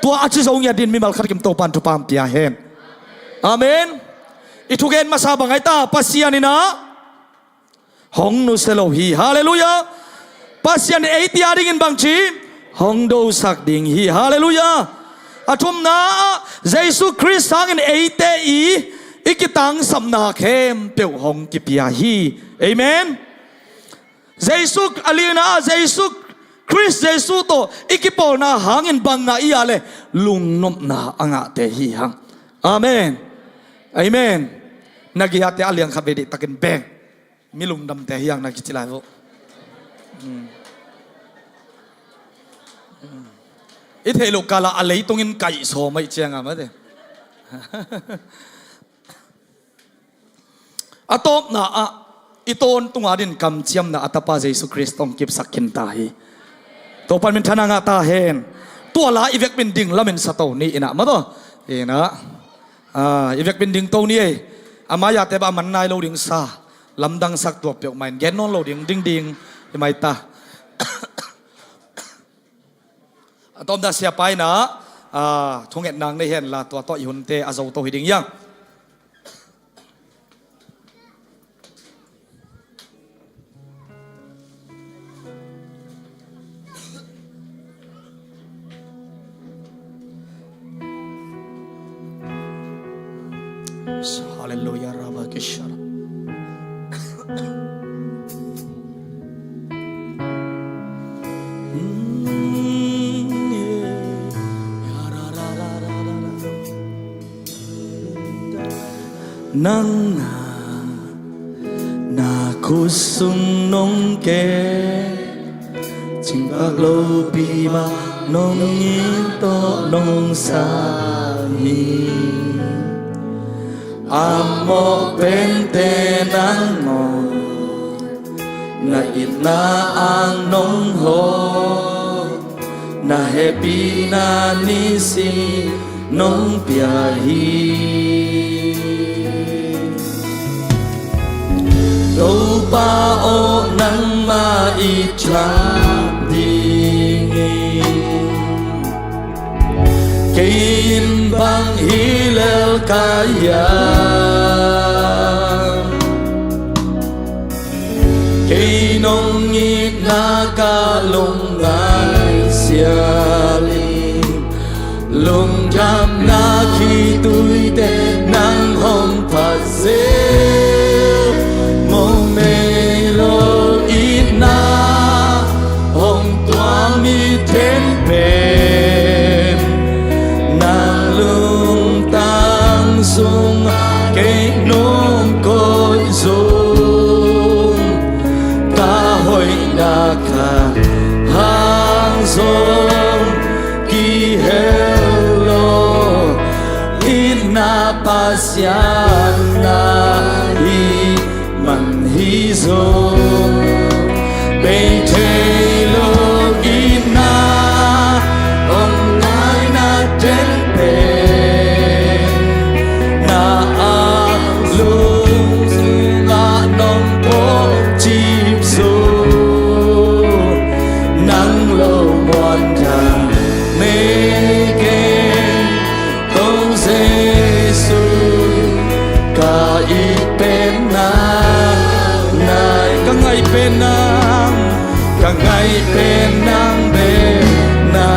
Tua a ci zo ngiat din mimal khat kim Topa'n thupha hong pia hen. Amen. I thugen masa bang ahi ta, Pasian inah hong nusia lo hi. Halleluiah. Pasian in eite a dingin bangci, hong dosak ding hi. Halleluiah. A thumna ah Jesu Khrist hangin eite i, i kitangsapna khempeuh hong kipia hi. Amen. Jesu a lina ah Jesu Khrist Jesu tawh i kipawlna hangin bang ngah i a le lungnopna a ngahte hi hang. Amen. Amen. Na giate a liang khat ve dih takin beng. Mi lungdamte hi hang na kici lai vo. I theih loh kala a leitungin kaih sawm aih cianga mate. A tawpna ah i tawntunga din kamciamna a tapa Jesu Khrist hong kipsak khin ta hi. Topa'n minthanna ngah ta hen. Tua la i vekpin ding lamin sato ni inah mato. Inah, ah, i vekpin ding to ni ei. A mai-ate bah a man nai lo ding sa lamdangsak tua peuhmah in gen nawn lo ding dingding i mai ta. A tawpna siapa inah, ah, thungetna nei henla tua tawh i hunte a zo to hi ding hiang. Hallelujah, Rabakishara. Nang na na khut sung nong kem, cingpak lopi mah nong it tawh nong sang hi. A mawh pente nang mawh Na itna-ah nong hawm, na hehpihna nisim nong pia hi. Topa aw, nangmah i thlak dingin kei in bang hi lel ka hiam? Kei nong itna ka lungngaih sial hi. Lungdamna khitui teh nang hong phat zel. Mong mei lo itna hong tuam mi khempeuh nang lungtang sungah kei nong koih zong, ka hoihna khat hang zong kihel lo. Itna Pasian na hih man hi zong, bei thei lo itna hong ngaihna khempeuh, na a lung sungah nong pawlcip zong, nang lo muan dan nei keng. Ko Jesu, ka it pen nang, nai, ka ngaih pen nang, ka ngaih pen nang bek na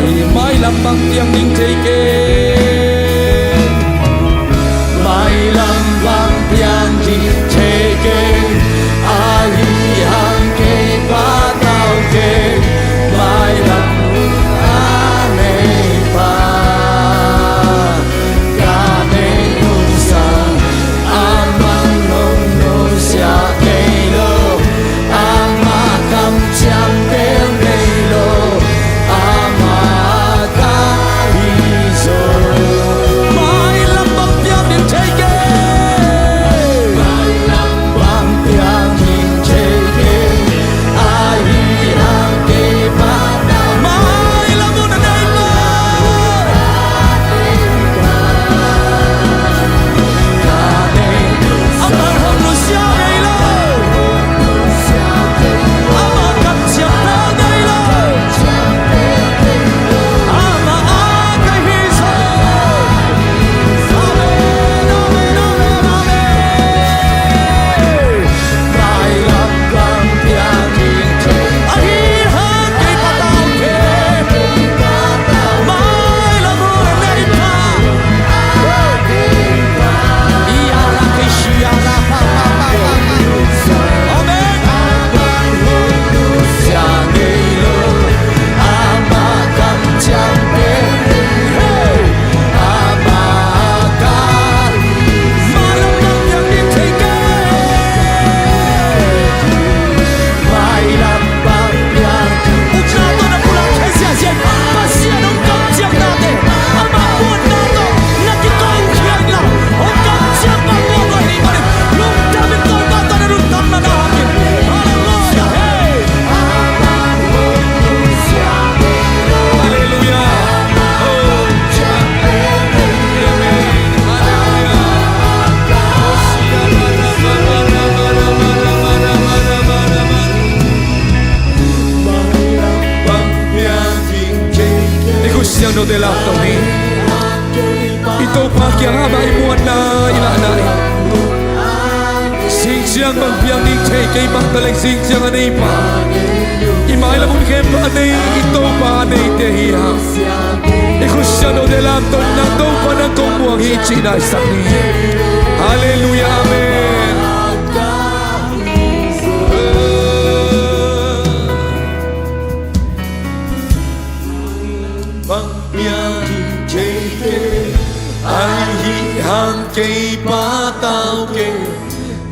hi. Mailam bang piang ding thei kei, mailam bang piang ding thei kei, ahi hang kei patau kei, mailam a nei pa. Ka neih nungsang, amah hong nusia ngei lo, amah kamciam pel ngei lo, amah ka hi zaw. Mailam bang piang ding thei kei, mailam bang piang ding thei kei. I khutsiang note lamto ni. I Topa kiangah amah i muanna i lahna hi. Singciang bang piang ding thei kei mah taleng singciang a nei pa, i mailam hun khempeuh a nei i Topa a neite hi hang. I khutsiang note lamto ni, nang Topa nang kong muang hi cihna i sak ni. Halleluiah, amen. Bang piang ding thei kei, ahi hang kei patau kei,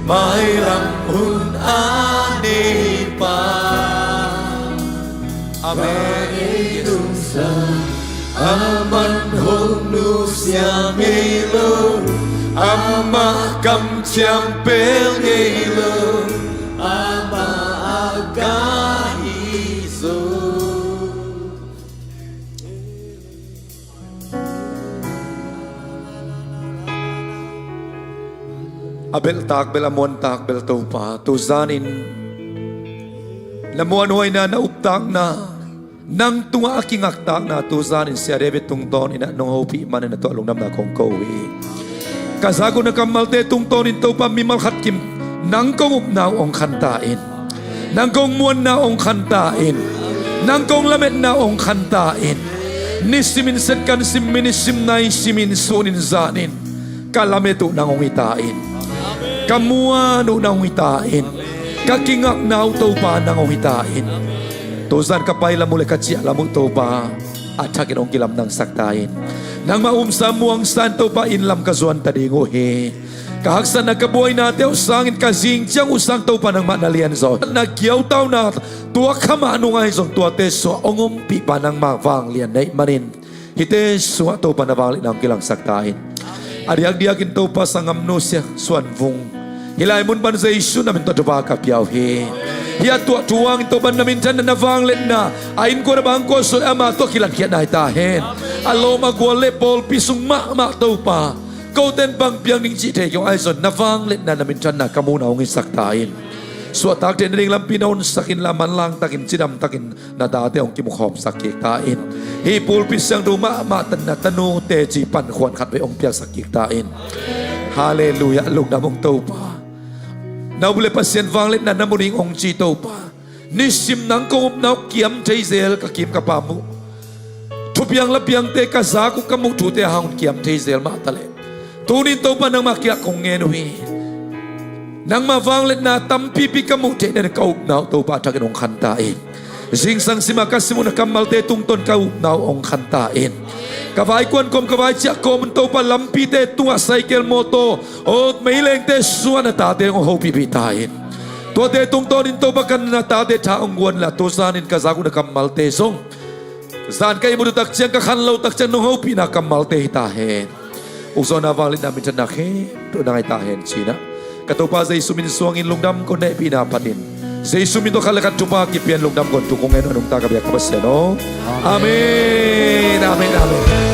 mailam hun a nei pa. Amen. Amah hong nusia ngei lo, amah kamciam pel ngei lo, amah A belhtak bel, a muantak bel Topa, tu zanin na muanhuaina, na uptakna, nang tungah a kingaktakna tu zanin Sia David tungtawnin ah nong hopih manin a tuah lungdamna kong ko uh hi. Ka zak uh na kammalte tungtawnin Topa mimal khat kim nang kong upna uh hong khanta in. Nang kong muanna uh hong khanta in. Nang kong lametna uh hong khanta in. Nisimin set kan sim, minisim nai simin sunin zanin ka lamet uh nang hong hita in. Ka muan uh nang hong hita in. Ka kingakna uh Topa nang hong hita in. Tu zan ka pailam uh le ka ciahlam uh Topa a thakin hong kilamdangsak ta in. Nangmah umsa muangsa in Topa inn lam ka zuan ta ding uh hi. Ka haksatna ka buainate uh sangin ka zing ciang uh sang Topa nangmah na lianzaw, na kiautauna tua khamah nung ahi zong tuate suah hong ompihpa nangmah vanglian na hih manin hihte sungah Topa na vangliatna hong kilangsak ta in. A diakdiakin Topa sanggamnu Sia Suan Vung hih lai mun pan Jesu na min tawh thupha ka pia uh hi. Hih a tuah thu hangin Topa na minthanna, na vangliatna a innkuan a bangkua suah ama tawh kilankhiatna hi ta hen. A lawm a gual le pawlpi sung mahmah Topa koten bang piang ding cih thei kei uh ahi zong na vangliatna, na minthanna ka muhna hong hisak ta in. Suahtak theihna ding lampi na honsak inla manlangtakin, cidamtakin na tate hong kimukhawmsak kik ta in. Hih pulpit siangtho mahmah tan na tanu teci pan khuan khat vei hong piaksak kik ta in. Halleluiah, lungdam ung Topa. Na up le Pasian vangliatna na mu ding hong ci Topa. Nisim nang kong upna uh kiam thei zel ka kim ka pam uh. Thupiang lapiangte ka zak uh ka muh thute hang un kiam thei zel mah taleh tunin Topa nangmah kiang kong ngen uh hi. Nangmah vangliatna tampipi ka muh theih na ka upna uh Topa thakin hong khanta in. Zingsang sima ka sim uh na kammalte tungtawn ka upna uh hong khanta in. Ka vaikuan kawm, ka vaiciah kawm un Topa lampite tungah cycle, mawtaw, aw meilengte sungah na tate hong hopihpih ta in. Tuate tungtawnin Topa kan na tate tha hong guan la tu zanin ka zak uh na kammalte zong zan ka ihmut uh takciang, ka khan lo takciang nong hopihna kammalte hi ta hen. Ukzawhna vangliatna minthanna khempeuh na ngai ta hen cinah ka Topa Jesu min suangin lungdam ko, na hehpihna phatin Jesu min tawh khat le khat thupha kipian lungdam ko, thu kong ngen uh a nungta ka biak ka Pasian aw. Amen, amen, amen.